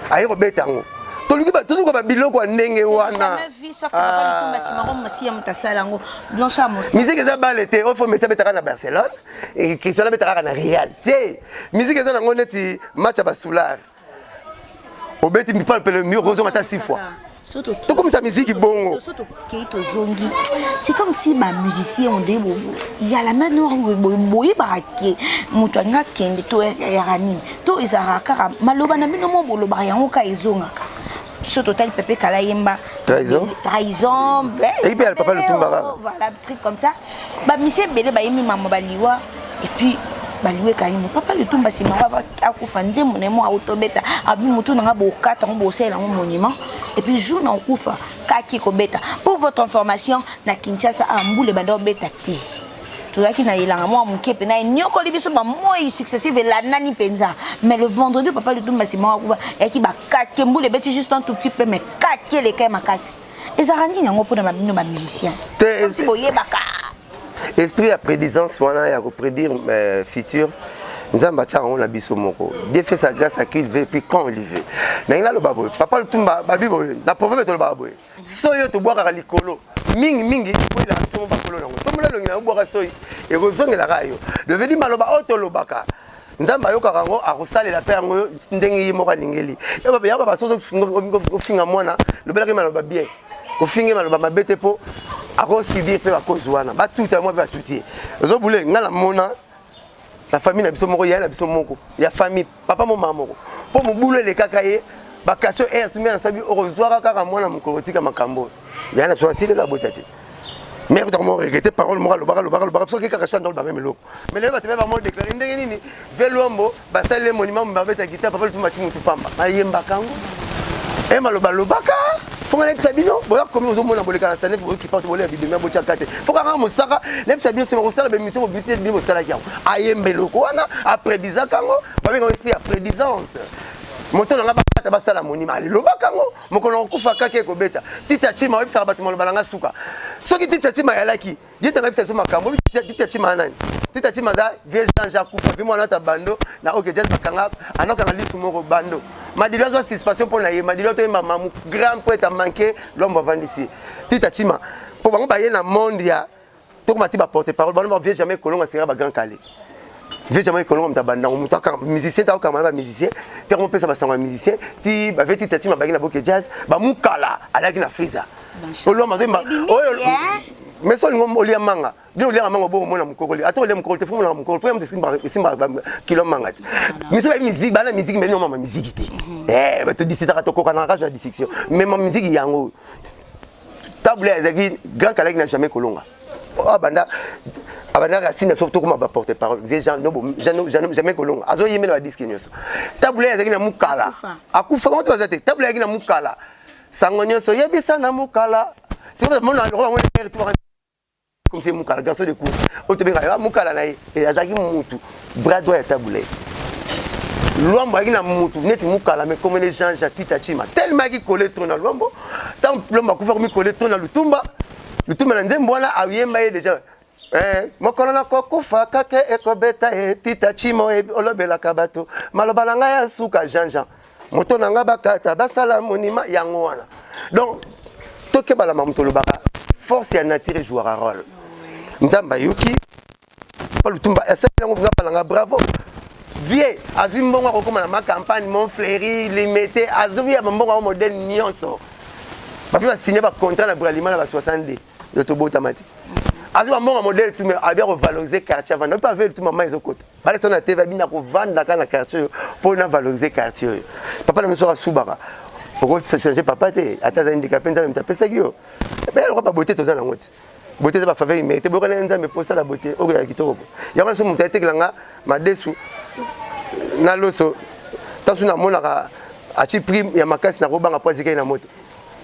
aye kobeta yango toluki toluka babiloko ya ndenge wana musique eza bale te ofo mesi abetaka na barcelone cristiano abetaka kaka na real te musique eza nango neti match ya basoulard obeti mipale pele mio kozonga ata six fois tokomisa miziki bongo tokei tozongi c'est comme si bamusicien onde ya la main noire boyebaka ke moto alingi akende to yaka nini to ezalaka kaka maloba na bino mo bolobaka yango kaka ezongaka so totali pepe kala yemba trahison trahison eyipe ya papa lutumba kaka voilà truc comme ça bamisie ebele bayembi mama baliwa et puis baliwa ekangi mo papa lutumba nsima yango akufa nzembo na ye mo autobeta abi motu na nga bokata yango bosalela yango monument et puis jour na okufa kaki kobeta pour votre information na kinshasa a mbula ebanda obeta te tozalaki na elanga mwa moke mpena enyokoli biso bamoi successive elandani mpenza mais le vendredi papa lutumba nsima yango akufa eyaki bakake mbula ebeti juste un tout petit peu mais kake eleka ye makasi ezalaka nini yango mpona babino bamusicien te boyebaka esprit ya prédisance wana ya koprédire euh, futur nzambe atyaka yango na biso moko dieu fait sa grâce à qui il veut puis quand il veut ndenge naloba boye papa lutumba babi boye na proverbe tolobaka boye soyi oyo tobwakaka likolo mingi mingi ekwelaka biso mo bakolo nango tombola elongi na obwaka soyi ekozongelaka yo devedi maloba oyo tolobaka nzambe ayokaka yango akosalela mpe yango ndenge ye moko alingeli yango basoso ofinga mwana lobelaki maloba bien kofinge maloba mabe te mpo akosibir mpe bakozi wana batuta yango mpe batuti ye ozobule ngai namona na famille na biso moko yaya na biso moko ya famille papa mo mama moko mpo mobulu elekaka ye bakasio air tumia na sabi okozwaka kaka mwana mokolo otika makambo oyo yaya na biso atilelo abota te mais kutaka mo regrette parole moko alobaka alobaka alobaka soki kaka so andolo bameme eloko mais lelo bato mpe bamo déclare ndenge nini ve lwambo basali le monument babeta guitare papa lutumba ti mutu pamba bayembaka yango e maloba alobaka fonga nayebisa bino boya komi ozomona boleka na sanef boyokipa to bolela bibemia botyaka te fo kaka mosaka nayebisa bino sima kosala bemission bobimisi neti bino bosalaki yango ayemba eloko wana apredisaka yango babenga esprit ya prédisance moto na nga bakata basala monima alelobaka yango mokolo nakokufa kaka ekobeta tita chima oyebisaka bato maloba na nga suka soki tita chima ayalaki ye tanga yebisa biso makambo tita chima nani tita chima aza vieux jean jacques kufa vi mwana ata bando na oke jazz bakanga anokanga lisu moko bando madilo azwa suspension mpo na ye madilo toyemba mamu grand poète amanke lombo avandisi tita chima mpo bango baye na monde ya tokoma ti baporte parole bango ba vieux jamais kolonga sera ba grand kale vieux jamais kolonga moto abandango moto akanga musicien ta okanga na bamusicien te komopesa basango ya musicien ti bavie tita chima abaki na boke jazz bamukala alaki na friza olomba azoyemba oyo mais so olingo olia manga bino oliaka manga oboko omona mokokoli ata olia mokokoli te fo omonaka mokokoli po ya moto esimbaka kilo manga te miso bayebi miziki bana miziki mais bino mama miziki te eh, bato disitaka tokokanaka kaka na dissection mais ma miziki yango table ezalaki grand kalaki na jamais kolonga abanda abanda racine so tokoma ba porte parole vieux Jean nobo jamais kolonga azo yembela ba disque nyonso table ezalaki na mukala akufa bango to baza te table ezalaki na mukala. Sango nyonso yebisa na mukala. Sikoyo mona lokola ngo ere tu comme c'est mukala garçon de course. Oyo tobengaka mukala na ye eh, azalaki mutu bras droit ya tabule. Luambo ayaki na mutu neti mukala mais comme ne Jean Jean Tita Chima tellement ayaki collé trop na Luambo. Tant Luambo akufa komi collé trop na Lutumba. Lutumba na nzembo wana ayemba ye déjà Eh, mokolo nakokufa kake ekobeta ye tita chimo olobelaka bato maloba na ngai ya suka jean jean moto na ngai bakata basala monima yango wana donc tokebala mamu tolobaka force ya nature ejouaka role nzambe ayoki pa lutumba asali yango nga balanga bravo vie azwi mbongo akokoma na macampagne montfleury limete azwi ya bambongo yango modele nyonso bafi basigne bacontrat na bralima na ba 62 yo tobotama te azwi bambongo modele tu mais abia kovaloriser quartier avanda mpe aveli tu mama ezokota balesa na tv abina kovanda kaka na quartier oyo mpo na valoriser quartier oyo papa na biso asubaka okochange papa te ata aza handicapé nzambe moto apesaki yo eloko babote toza nango te bote eza bafaveur imérité boyokana na nzambe mpo osala bote okoyaka kitoko po yango na so moto ayetekela nga madesu na loso ntanso namonaka atie prix ya makasi nakobanga mpo azikaki na moto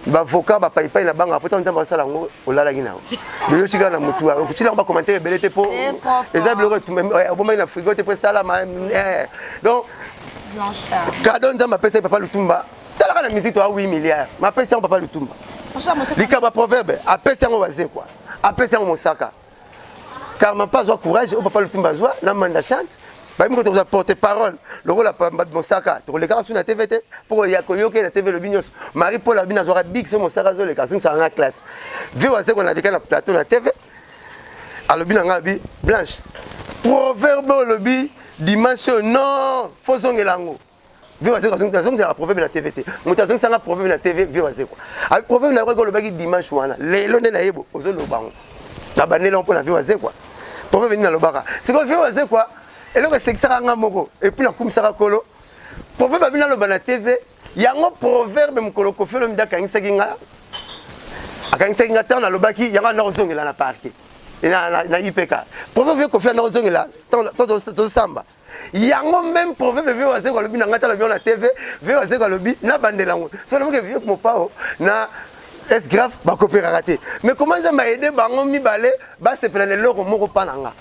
bavoka bapaipai na banga po ntango nzambe asala yango olalaki na yango dejo tikala na motu okotila yango bacommentaire ebele te mpo eza biloko obomaki na frigo te mpo esalama eh. Donc kado nzambe apesaki papa lutumba talaka na musique toa 8 milliard mapesi yango papa lutumba likambo ya proverbe apesi yango wazekwa apesi yango mosaka Karma pas azwa courage oyo papa Lutumba azwa na manda chante bayebi ko tokozwa porte parole lokola mosaka tokolekaka su na tv te mpo ya koyoka na tv elobi nyonso marie paul abi nazwaka bik so mosaka azoleka azongisaka nga classe vie wazeko naleka na plateau na tv alobi na nga abi blanche proverbe olobi dimanche oyo non fo zongela yango Vieux Wazekwa azongisaka proverbe na TV te. Moto azongisaka proverbe na TV Vieux Wazekwa. Abi proverbe na yoki olobaki dimanche wana. Lelo nde nayebo ozoloba yango. Na bandela yango mpo na Vieux Wazekwa. Proverbe nini nalobaka? Sikoyo Vieux Wazekwa eloko esekisaka nga moko et puis nakumisaka kolo. Proverbe abi naloba na TV yango proverbe mokolo Koffi Olomide akangisaki nga akangisaki nga ntango nalobaki yango anda kozongela na parquet na, na, na IPK. Proverbe Koffi anda kozongela ntango tozosamba yango meme proverbe vieux wazeko alobi na ngai tala bio na tv vieux wazeko alobi nabandela yango so namoke vieux mopao na es grave bakoperaka te mais comment nzambe aide bango mibale basepela na eloko moko mpa na nga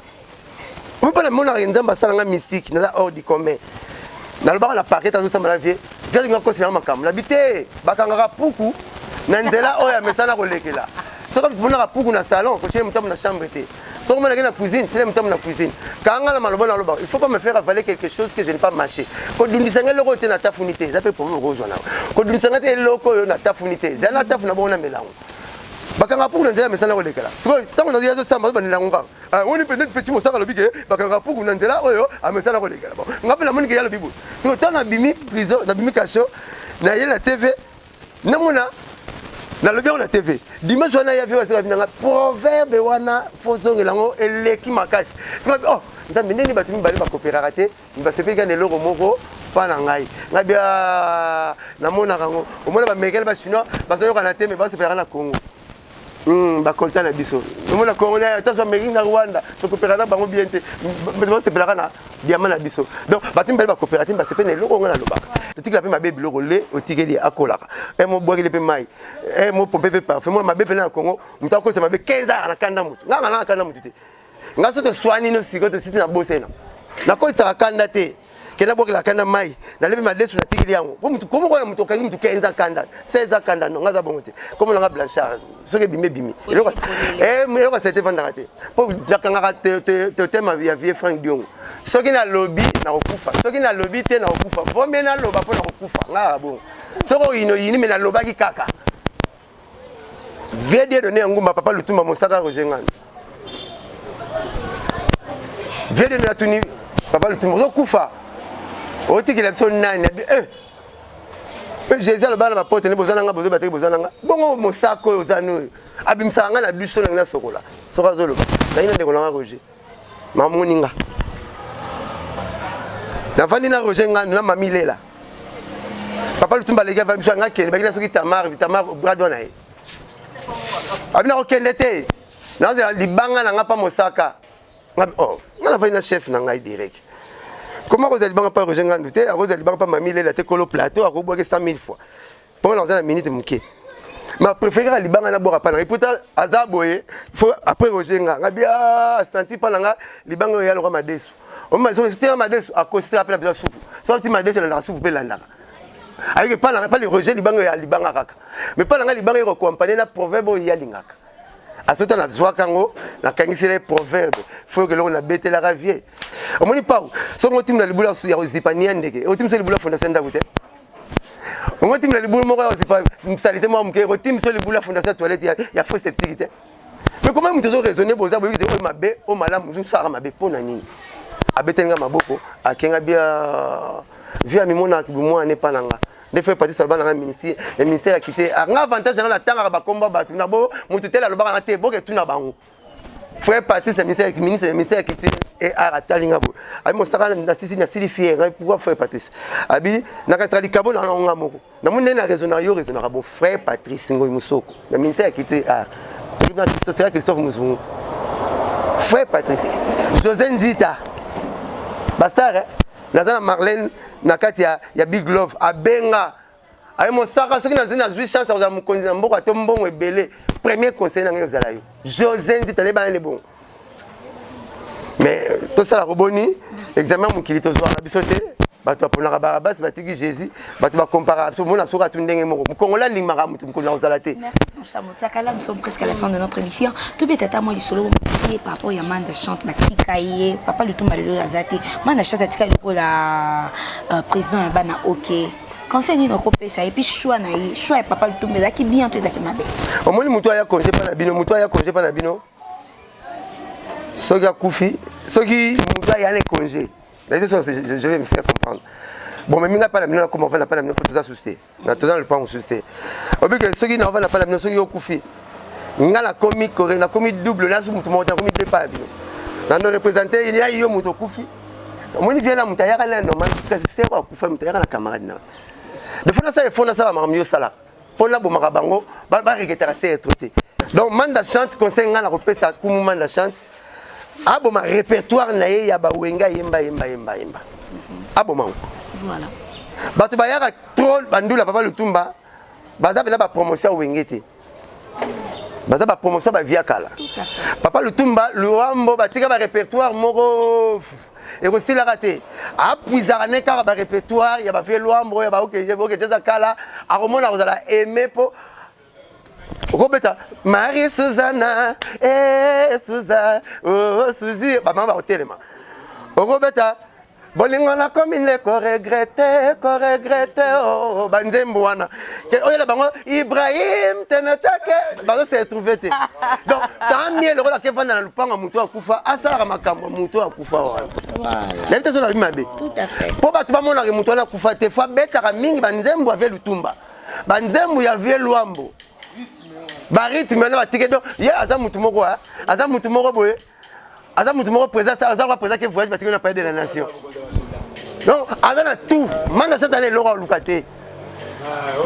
omi mpo namonaka nzambe asala nga mystique naza hors du commun nalobaka na parquet azosamba na vie vie alinga kosela makambo nabi te bakangaka puku na nzela oyo amesana kolekela soki omonaka puku na salon kotyele motambo na chambre te soki omonaki na cuisine tiela motambo na cuisine kanga na maloba naloba il faut pas me faire avaler quelque chose que je n'ai pas mâché kodundisa ngai eloko oyo te natafuni te eza mpe problème okozwa nango kodundisa ngai te eloko oyo natafuni te ezali natafu na bongo namela yango bakanga puku na nzela mesana kolekela sikoyo ntango nazo azosamba azobandela yango kaka ah, woni peut-être petit mosaka alobi ke bakanga puku na nzela oyo amesana kolekela bon nga mpe namoni ke ye alobi boye sikoyo ntango nabimi prison nabimi kasho naye na tv namona nalobi yango na tv dimanche wana ya vieux aseka nanga proverbe wana fozongela yango eleki makasi sikoyo oh nzambe ndenge bato mibale bakoperaka te basepeli kaka na eloko moko mpa na ngai ngai bia namonaka yango omona baaméricain na bachinois bazoyokana te me basepelaka na congo bacolta na biso omona congo na ata so amérique na rwanda tokopera na bango bien te basepelaka na diama na biso donc bato mibale bakopera te basepeli na eloko ngo nalobaka totikela mpe mabe biloko le otikeli akolaka e mobwakeli mpe mai e mopompe mpe parfum mona mabe mpena na congo moto akolisa mabe 15 ans na kanda motu ngai nanga kanda motu te ngai so toswani no sikoyo tositi na bosena nakolisaka kanda te kenda bwakela kanda mai nalebi madesu natikeli yango po mutu komo kona mutu okangi mutu 15 ans kanda 16 ans kanda non ngaza bongo te komo nanga blanchard soki ebimi ebimi eloko eh, eloko asete evandaka te po nakangaka totema ya vie frank diongo soki nalobi nakokufa soki nalobi te nakokufa vomie naloba mpo nakokufa ngaka bongo soki oyini oyini me nalobaki kaka Vieux Dieudonné ya Ngumba, papa Lutumba Mosaka Roger Ngando. Vieux Dieudonné atuni papa Lutumba ozokufa. Otikela biso nani? Eh. Jésus aloba na bapote ne boza na nga bozoba te boza na nga. Bongo mosaka oyo oza noyo. Abimisaka nga na douche na nga sokola. Soka azoloba. Nayi na ndeko na nga Roger. Mamoni nga. Navandi na Roger Ngando na Mami Lela. Papa Lutumba aleki avandi biso nga kende bakina soki Tamar Tamar brado na ye. Abi na kokende te. Nazela libanga na nga pa mosaka. Nga oh, nga navandi na chef na ngai direct. Comment akozala libanga pa Roger Ngandu te, akozala libanga pa Mami Lela te kolo plateau akobwaki 100 000 fois. Mpo nga nakozala na minute moke. Ma préféré kaka libanga nabwaka mpa na ngai, pourtant aza boye, faut après Roger nga ngabi asanti mpa na nga libanga oyo ya lokwa madesu. Omatina madesu akosisaka mpe na biso supu, soki ti madesu elandaka supu mpe elandaka ayeke mpa na ngai, mpa Roger libanga oyo ya libanga kaka, mais mpa na ngai libanga ekokompagne na proverbe oyo ye alingaka. Asota nazwaka yango, nakangisela ye proverbe fo yoka eloko nabetelaka vie. Omoni pau, soki otimela libula ya kozipa nia ndeke, otimisa libula fondation ndako te, okotimela libulu moko ya kozipa salite moko moke, okotimisa libulu ya fondation ya toilette ya faux septique te. Mais comment moto ozo raisonner, boza boyebi te oyo mabe, oyo malamu, ozosalaka mabe mpo na nini? Abeteli nga maboko, akenga bia vi amimonaka bimwana epa na nga nde frère Patrice aloba nanga ministère ya ministère ya kite nga avantage nanga natangaka bakombo bato na bo motu tele alobaka nga te, boke tuna bango. Frère Patrice ministère ministre ministère ya culture et art atali nga boye, abi mosaka nasisi nasili fier ngai. Pourquoi, frère Patrice? Abi nakanisaka likabo na nga moko, namoni ndenge na raisonnaka, yo raisonnaka bon. Frère Patrice Ngoi Mosoko na ministère ya culture et art, toseka Christophe Muzungu, frère Patrice José Nzita bastar, naza na Marlène na kati ya Big Love, abenga aye mosaka soki nazali nazwi chance ya kozala mokonzi na mboka to mbongo ebele, premier conseil na ngai ozala yo José Nzita nayebana nde bongo. Mais tosala koboni examen mokili tozwaka biso te, bato baponaka Barabasi, batiki Jésus, bato bakomparaka biso, mona soki atu ndenge moko mokongola alingmaka motu mokolo na kozala te. Mosaka, là nous sommes presque à la fin de notre émission. Tobeta ata mwa lisolo mokie par rapport ya Manda Chante. Batika ye papa Lutumba, lelo aza te. Manda Chante atika lokola président ya bana. Ok, conseil nini okopesa? Et puis choix na ye, choix ya papa Lutumba ezalaki bien to ezalaki mabe? Omoni, motu aya congé mpa na bino, motu aya congé mpa na bino soki akufi, soki motu aya na congé, je vais me faire comprendre. Bon, mais minga mpa na bino, nakoma ovanda mpa na bino mpo toza susu te, toza na lopango mosusu te. Obike soki na ovanda mpa na bino, soki okufi, nga nakomi kore, nakomi double, nasu motu moko te, nakomi deux pa ya bino, nando représente ya yo moto okufi. Omoni, vie na moto ayaka na normal, kasi seko akufa, moto ayaka na camarade na de fo nasala efo, nasala makambo yo osalaka mpo nabomaka bango, baregretaka se être te. Donc Manda Chante, conseil ngai na kopesa kumu Manda Chante, aboma répertoire na ye ya bawenga, yemba yemba yemba yemba, aboma ngo. Bato bayaka trop bandula papa Lutumba, baza mpena bapromotion ya wenge te, baza bapromotion bavia kala. Papa Lutumba, Luambo batika barépertoire moko ekosilaka te, apuisaka ne kaka barépertoire ya bavie Luambo ya baoke jaza kala, akomona kozala aime mpo okobeta Marie Suzana, eh, Suza, oh, Suzi, bamama bakotelema. Okobeta bolingo nakomi nde koregretter, koregretter, oh, banzembo wana oyela bango Ibrahim tene tiake, bazose retrouve te. Donc tant mieux lokola akevanda na lupango ya motu akufa, asalaka makambo ya motu akufa wana. Nayebi te so nayebi mabe mpo bato bamonaka motu wana akufa te, fo abetaka mingi banzembo ya vie Lutumba, banzembo ya vie Lwambo, barythme wana batike. Donc ye aza motu moko, aza motu moko boye, aza motu moko président, aza kwa président ke voyage batiki na palais de la nation. Donc aza na tout. Manda Chante ana eloko aluka te.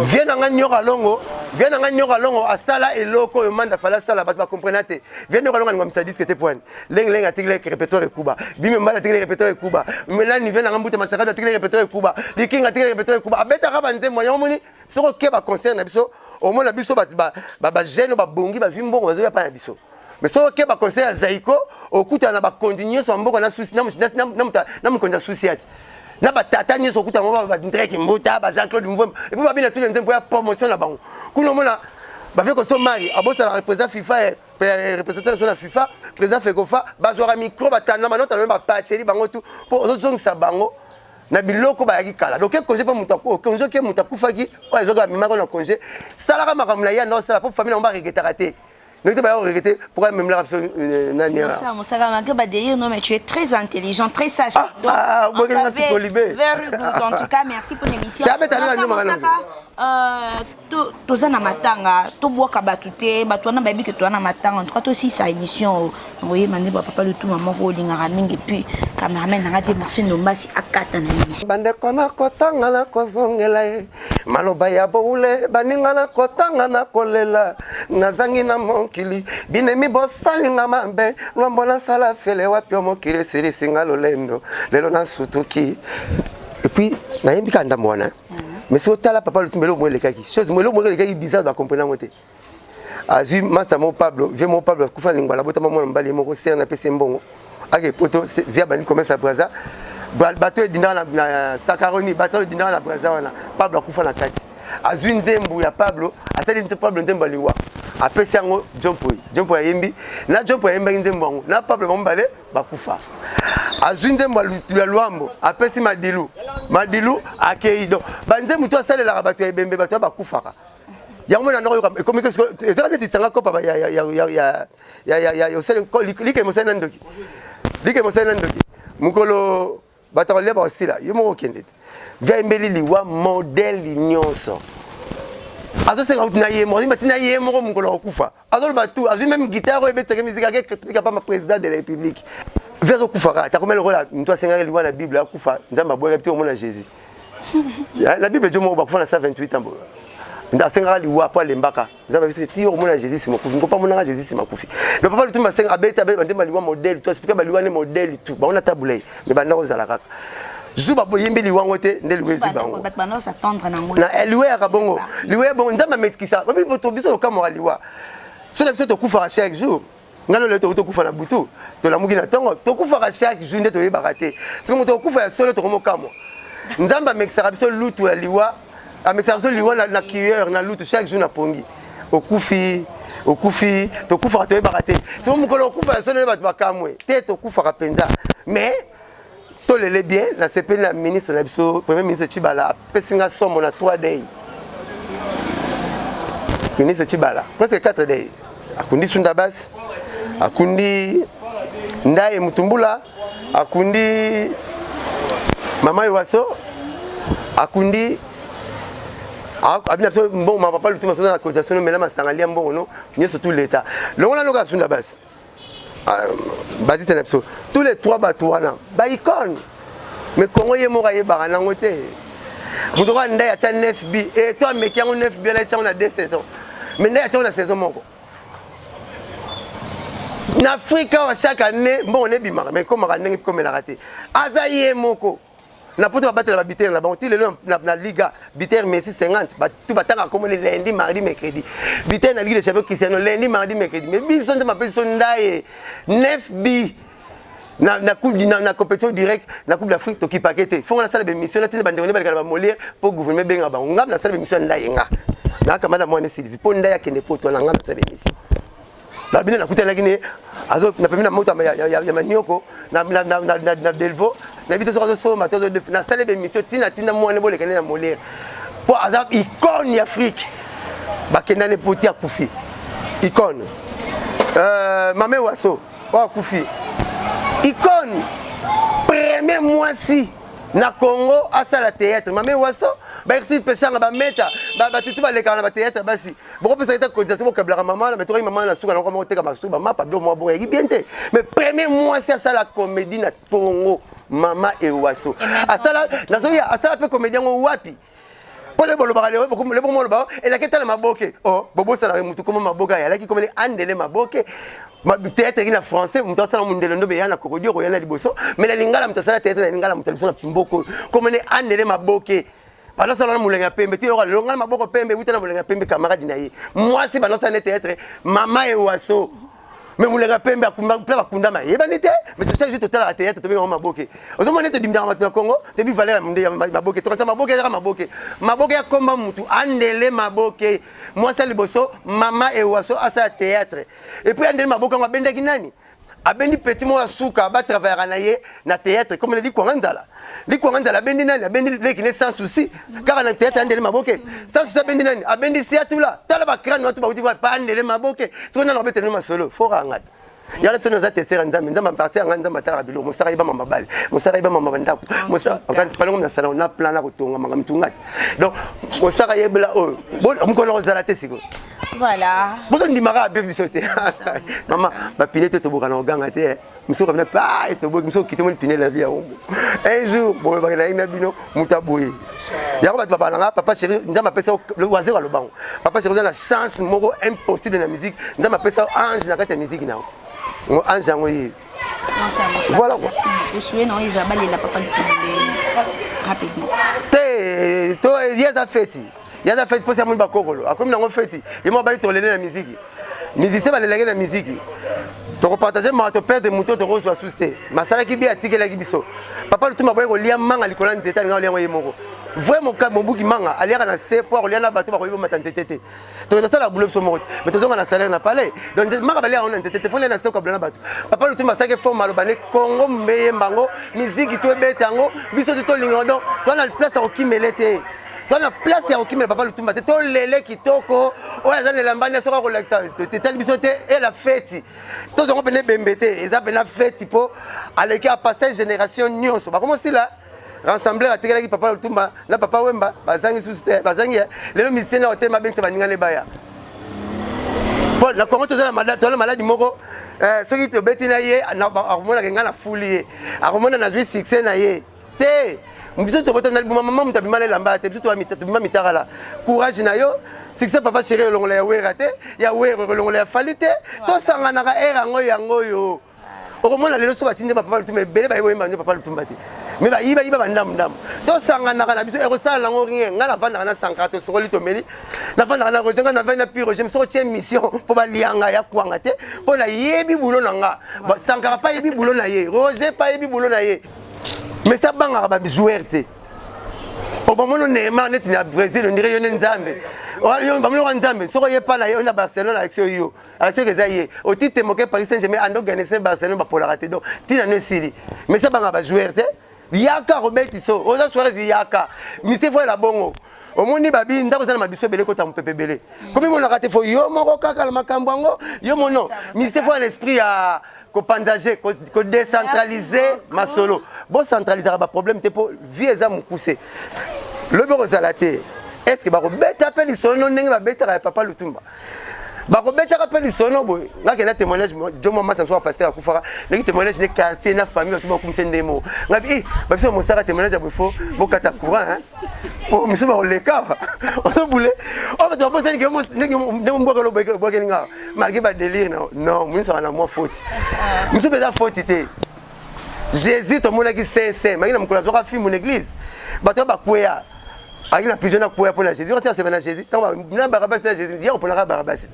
Vie na ngai Nyoka Longo, vie na ngai Nyoka Longo asala eloko oyo Manda fala asala, bato bacomprena te. Vie Nyoka Longo alingwamisa disque te poine lenge lenge, atikili répertoire ekuba, bime mbala atikili répertoire ekuba, melani vie na ngai mbuta machakata atikili répertoire ekuba, likinga atikili répertoire ekuba, abetaka banzembo yango. Moni soki oke baconcert na biso, omona biso bajeune oyo babongi, bazwi mbongo, bazoya pa na biso. Mais soki oke baconcert ya Zaiko, okutana na bakonzi nyonso ya mboka, na mokonzi ya susi ati na batata nyonso, okuta bango, bandreki mbuta, ba Jean Claude Mvwemba, et puis babina tuna nzembo ya promotion na bango kuna. Omona bavie koso mari abosalaka président FIFA, représentant national na FIFA, président FECOFA, bazwaka micro, batanda manota na bapacheli bango tu mpo ozozongisa bango na biloko bayaki kala. Donc congé mpo moto congé oke, moto akufaki oyo ezoki amemaka na congé, salaka makambo na ye anda osala mpo famille nango baregretaka te. Noki te baya koregretter pourquoi amemelaka biso nani. Mosaka, malgré ba délire, non, mais tu es très intelligent, très sage. Ah, donc, ah, very good. En tout cas, merci pour l'émission. Toza na matanga, tobwaka bato te, bato wana bayebi ke toza na matanga. En tout cas, tosisa émission, oyeba nde bapapa Lutuma moko olingaka mingi, puis cameraman nanga tie merci Ndombasi akata na émission. Bandeko, nakotanga, nakozongela ye maloba ya boule, baninga, nakotanga, nakolela, nazangi na mokili binemi bosalinga mabe, Lwambo nasala fele wapi o mokili esilisinga lolendo, lelo nasutuki. Et puis nayembi kaka ndambo wana. Mais soki otala papa Lutumba, eloko moko elekaki, chose eloko moko elekaki bizarre, bacomprendre yango te. Azwi master moko Pablo, vieux moko Pablo akufa na Lingwala, abotama mwana mobali ye moko, sere napesi ye mbongo ake poto. Vieux abandi commerce ya Braza, bato edindaka na Sakaroni, bato edindaka na Braza wana. Pablo akufa na kati. Azwi nzembo ya Pablo, asali Pablo nzembo ya liwa, apesi yango John Poi. John Poi ayembi na John Poi ayembaki nzembo yango na Pablo, bango mibale bakufa. Azwi nzembo ya Lwambo, apesi Madilu. Madilu akei. Donc banzembo to asalelaka bato ya ebembe, bato ya bakufaka yango mona ndako yoka ekomi ezaka neti sanga kopa like mosali na ndoki, like mosali na ndoki. Mokolo bato akolia bakosila, yo moko okende te. Vieux ayembeli liwa modèle nyonso, azosenga kuti na ye moko azwi na ye moko. Mokolo akokufa, azoloba tu, azwi même guitare oyo ebetaka musique, ake pama président de la République. Vieux azokufaka, takomela lokola moto asengaki liwa na Bible, akufa, Nzambe aboyaki te. Omona Jésus na Bible, jo moko bakufa na 128 ans, asengaka liwa po alembaka. Nzambe abisi ti okomona Jésus nsima akufi, ngopa amonaka Jésus nsima akufi. Donc papa Lutumba asenga, abeta bandemba liwa modèle tout, explique baliwa ne modèle tout bango na tabulei. Mais banda kozala kaka jour baboyembi liwango te, nde liwa ezwi bango. Na liwa yaka bongo, liwa ya bongo Nzambe amekisa biso. Tokamwaka liwa so na biso, tokufaka chaque jour. Ngai lelo tokoki tokufa na butu, tolamuki na ntongo. Tokufaka chaque jour, nde toyebaka te. Soki moto okufa ya solo, tokomokamwa. Nzambe amekisaka biso lutu ya liwa, amekisaka biso liwa na cuillère na lutu chaque jour na pongi. Okufi, okufi, tokufaka, toyebaka te. Soki mokolo okufa ya solo, nde bato bakamwe te. Tokufaka mpenza, mais tolele bien. Nasepeli na ministre na biso, premier ministre Tshibala, apesi nga somo na 3 day. Ministre Tshibala, presque 4 day, akundi Sunda Basi, akundi Ndaye Mutumbula, akundi Mama Iwaso, akundi abina biso mbongo. Ma papa Lutumba, soza na cotisation, nomela masanga, lia mbongo no nyonso, tout l'état longola noka Sunda Basi bazite na biso, tous les trois bato wana baicône. Mais Congo ye moko ayebaka nango te. Moto kaka ndai atya 9 bi e to ameki yango 9 bi wana, etyango na 2 saison, mais ndai atyango na saison moko na Afrique awa. Chaque année mbongo nebimaka, mais ekomaka ndenge ekomelaka te. Aza ye moko na poto, babatela babuteur na bango ti lelo na Liga. Buteur Messi 50, tu batangaka komoni lundi, mardi, mercredi. Buteur na Ligue de Champion Cristiano, lundi, mardi, mercredi. Mais biso nde bapesi biso ndaye 9 bi na coupe na compétition directe na Coupe d'Afrique, tokipake te. Fonga nasala bémission, natina bandeko nde balekala bamolière mpo gouvernement ebenga bango. Ngam nasala bémission ya ndaye, nga nakamba na mwana Sylvie mpo ndaye akende poto na nga. Nasala bémission babine, nakutanaki ne napemi na moto ya manioko na Delvo, nayebi te soki azosomba te. Nasali bémission ntina ntina mwana bolekani na Molière mpo aza icône ya Afrique. Bakendani poti, akufi icône. Mame Waso oyo akufi, icône, premier mwasi na Congo asala théâtre, mame Waso. Baexi peshanga, bameta batutu balekaka na bathéâtre basi, bokopesaka ete cotisation, bokabelaka mama na metokaki mama na suka nango, oteka masuku bamapa biloko mwa bongo, yaki bien te. Mais premier mwasi asala comédie na Congo, mama Ewaso, asala nazoya, asala mpe comédie yango wapi? Mpo le bolobaka lelo bomoloba elaki etala maboke o bobosanaka motu koma maboke ayalaki komeli andele maboke. Théâtre eki na français, moto asala mondele ndobe eya na kokodio koya na liboso, mais na lingala moto asala théâtre na lingala, moto ya liboso na mboko komene andele maboke. Bandosala na molenge ya pembe ti yoka lelo ngai maboko pembe wuta na molenge ya pembe. Camarade na ye mwasi bandosala ne théâtre, mama Ewaso. Mais molenge ya pembe mpe bakundama eyebani te. Mais chaque jour totalaka théâtre, tobengaka maboke. Ozomona nde todimdaka bato na Congo, toyebi valeur ya maboke. Tokanisa maboke ezaka maboke, maboke ya komba mutu andele maboke. Mwasi ya liboso, mama Ewaso, asala théâtre. Et puis andele maboke yango abendaki nani? Abendi petit moko ya suka batravaillaka na ye na théâtre, comme na Likwanga Nzala. Likwanga Nzala abendi nani? Abendi leki ne Sans Souci, kaka na théâtre andele maboke. Sans Souci abendi nani? Abendi Siatula. Tala bacrane watu bauti pa andele maboke. Soki nano abeteli masolo foranga te yala biso naza tester ya Nzambe. Nzambe apartir ya ngai, Nzambe atalaka biloko. Mosaka yeba mama bale, mosaka yeba mama bandako, palongo nasala na plan na kotonga manga mitunga te. Donc mosaka yebela oyo mokolo kozala te sikoyo. Voilà. Bozondimaka abe biso te, mama bapine te, toboka na koganga te. Mosuku kabina pa etoboki, mosuku okiti omoni pine la vie yango. Un jour boyebaki na ye na bino moto aboye yango. Bato babalanga papa chéri, Nzambe apesa wazero alobango. Papa chéri, oza na chance moko impossible na musique. Nzambe apesa ange na kati ya musique na yango, ange yango ye. Voilà quoi. Merci beaucoup. Papa rapidement. Te to ye. aza feti, ye aza feti mposi amoni bakokolo akomi nango feti. Ye moko baki tolele na miziki, musicien balelaki na miziki. Tokopartage mawa, toperdre moto, tokozwa susu te. Masalaki bi atikelaki biso papa Lutumba boye kolia manga likolo ya nzete, alinga kolia yango ye moko. Vrai mobuki manga aliaka na se mpo akolia na bato bakoyi bomata nzete te. Tokende kosala boulot biso moko te, mais tozonga na salaire na palais. Donc manga baliaka yango na nzete te, fo na se okabula na bato. Papa Lutumba asalaki fort maloba ne Kongo mbeyemba yango, miziki to ebeta yango, biso te tolinga. Donc toza na place ya kokimele te, toza na place ya kokimela papa Lutumba te. Tolele kitoko, oyo aza na elamba nde soki akolakisa etali biso te. Ela feti, tozongo mpena ebembe te, eza mpena feti mpo aleki apase génération nyonso bakomosila rassembler. Atikelaki papa Lutumba na papa Wemba, bazangi susu te, bazangi lelo musicien na otema abengisa baninga ne baya. Po na Kongo toza na maladi moko, soki tobeti na ye, akomonaka ngai na fuli ye, akomona nazwi succès na ye te. Biso tobota na libuma mama, moto abima na elamba te, biso tobima mitakala. Courage na yo. Succès papa chéri elongola ya Wera te, ya Wera elongola ya Fally te. Tosanganaka ere yango yango oyo okomona lelo so batindi bapapa Lutumba ebele, bayebi oyemba nde papa Lutumba te, me bayibayiba bandambu-ndambu. Tosanganaka na biso, ekosala nango rien. Ngai navandaka na Sankara, tosokoli tomeli, navandaka na Roger, ngai navandi na Pi Roger. Soki otie mission mpo balianga ya kwanga te, mpo nayebi boulot na nga. Sankara mpe ayebi boulot na ye, Roger mpe ayebi boulot na ye, mais abangaka bajoueur te. Obamona Neymar neti na Brésil, ondire yo nde Nzambe, bamoni oka Nzambe. Soki oye pa na ye na Barcelone, alakisi yo, soki eza ye oti te moke Paris Saint Germain ando organise Barcelone, bapolaka te. Donc ntina no esili, mais abangaka bajoueur te. Yaka kobeti so oza Suarez, yaka mise fo ela bongo. Omoni babi ndako eza na mabiso ebele, kota mopepe ebele, komi monaka te, fo yo moko kaka na makambo yango yo mono. Mise fo na esprit ya kopanzager, kodécentraliser masolo. Bocentralisaka baproblème te, mpo vie eza mokuse, lobi okozala te. Est ce que bakobeta mpe lisolo ndenge babetaka ya papa Lutumba? Bakobetaka mpe lisolo boye. Ngaki na témoignage jo mwa masa mosusu, pasteur akufaka, ndenge témoignage ne quartier na famille, bato bakumisa nde moko. Ngabi babiso mosaka témoignage ya boye, fo bokata courant po misu bakoleka ozobule oyo. Bato babosani ndenge mbwakelo obwakeli nga malgré badélire. Non, misu aka na mwa faute, misu mpe eza faute te. Jésus tomonaki saint saint maki na mokolo azwaka filme na église, bato oyo bakweya, ayaki na prison na kweya mpo na Jésus. Osi asema na Jésus ntango na Barabasi na Jésus ya koponaka Barabasi.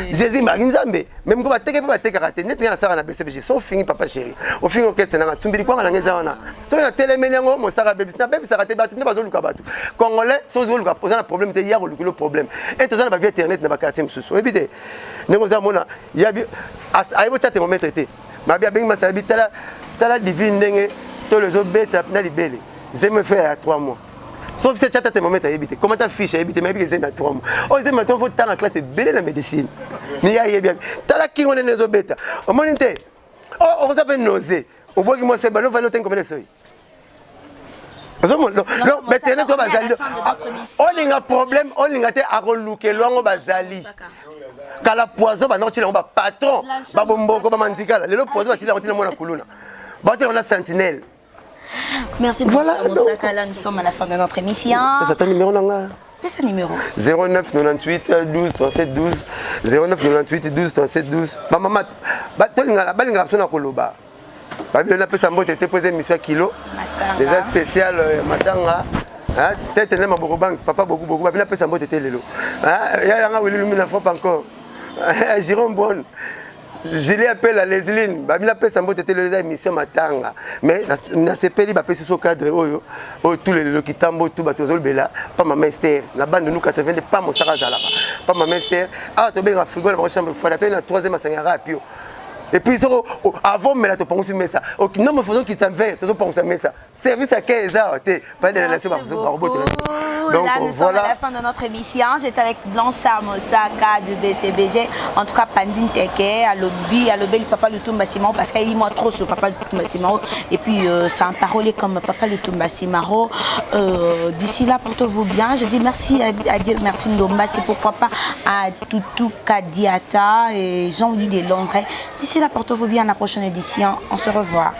Jésus maki Nzambe, mais moko bateke mpe batekaka te. Neti nga nasalaka na BCBG, so ofingi papa chéri, ofingi orchestre nanga, tumbili kwanga nanga eza wana. Soki natelemeli yango, mosaka bebisi, nabebisaka te. Bato nde bazoluka bato congolais. So ozoluka, oza na problème te, ya kolukilo problème. E toza na bavie internet na baquartier mosusu, oyebi te ndenge oza mona ayebi otya thermomètre te. Mabi abengi masala bi tala tala divine ndenge tolo ezobeta na libele, zemi efe ya 3 mois. So biso tiata thermomètre, ayebi te comment ta fiche, ayebi te, mayebi ke zemi ya 3 mois. Oyo zemi ya 3 mois, fo tanga classe ebele na médecine. Ni ye ayebi tala kingo ndenge ezobeta, omoni te okoza mpe nose obwaki mwasi bano vandi otengi komele soyi. Ozomona, donc maintenant to bazali olinga problème, olinga te, akolukela yango. Bazali kala poison banda kotiela yango bapatron babomboko bamanzikala. Lelo poison batiela yango ntina mwana kuluna, batiela yango na sentinelle. Merci beaucoup. Voilà, donc là, nous sommes à la fin de notre émission. C'est un numéro nanga. C'est numéro. 09 98 12 37 12, 09 98 12 37 12. Ba mama ba tolinga balinga biso na koloba. Babilo napesa mbote te mpo eza émission ya kilo eza spécial matanga tete nde maboko banque papa boku boku. Babi napesa mbote te lelo ya yanga wili lumi na frappe encore Jérôme Bonne, Julie appelle Lesline, babi napesa mbote te lelo, eza émission matanga. Mais nasepeli bapesi so cadre oyo oyo tout lelo kitambo tu bato bazolobela pa mama Ester na bande nu 82 pa mosaka azalaka pa mama Ester. Awa tobenga frigo na bango chambre froide, toye na troisième asangaka ya pio. Et puis soko avant mela, topangusi mesa non, mais faisons kitsa verre, tozopangusa mesa. Service à 15 heures te pas de la nation bakobotola. Donc là, nous voilà. Sommes à la fin de notre émission. J'étais avec Blanchard Mosaka du BCBG. En tout cas, Pandine Teke, alobi, alobi, le papa Lutumba Simaro, parce qu'il moi trop sur papa Lutumba Simaro. Et puis, ça a parolé comme papa Lutumba Simaro. D'ici là, portez-vous bien. Je dis merci à Dieu, merci Ndomba, c'est pourquoi pas à Toutou Kadiata et Jean-Louis de Londres. D'ici là, portez-vous bien à la prochaine édition. On se revoit.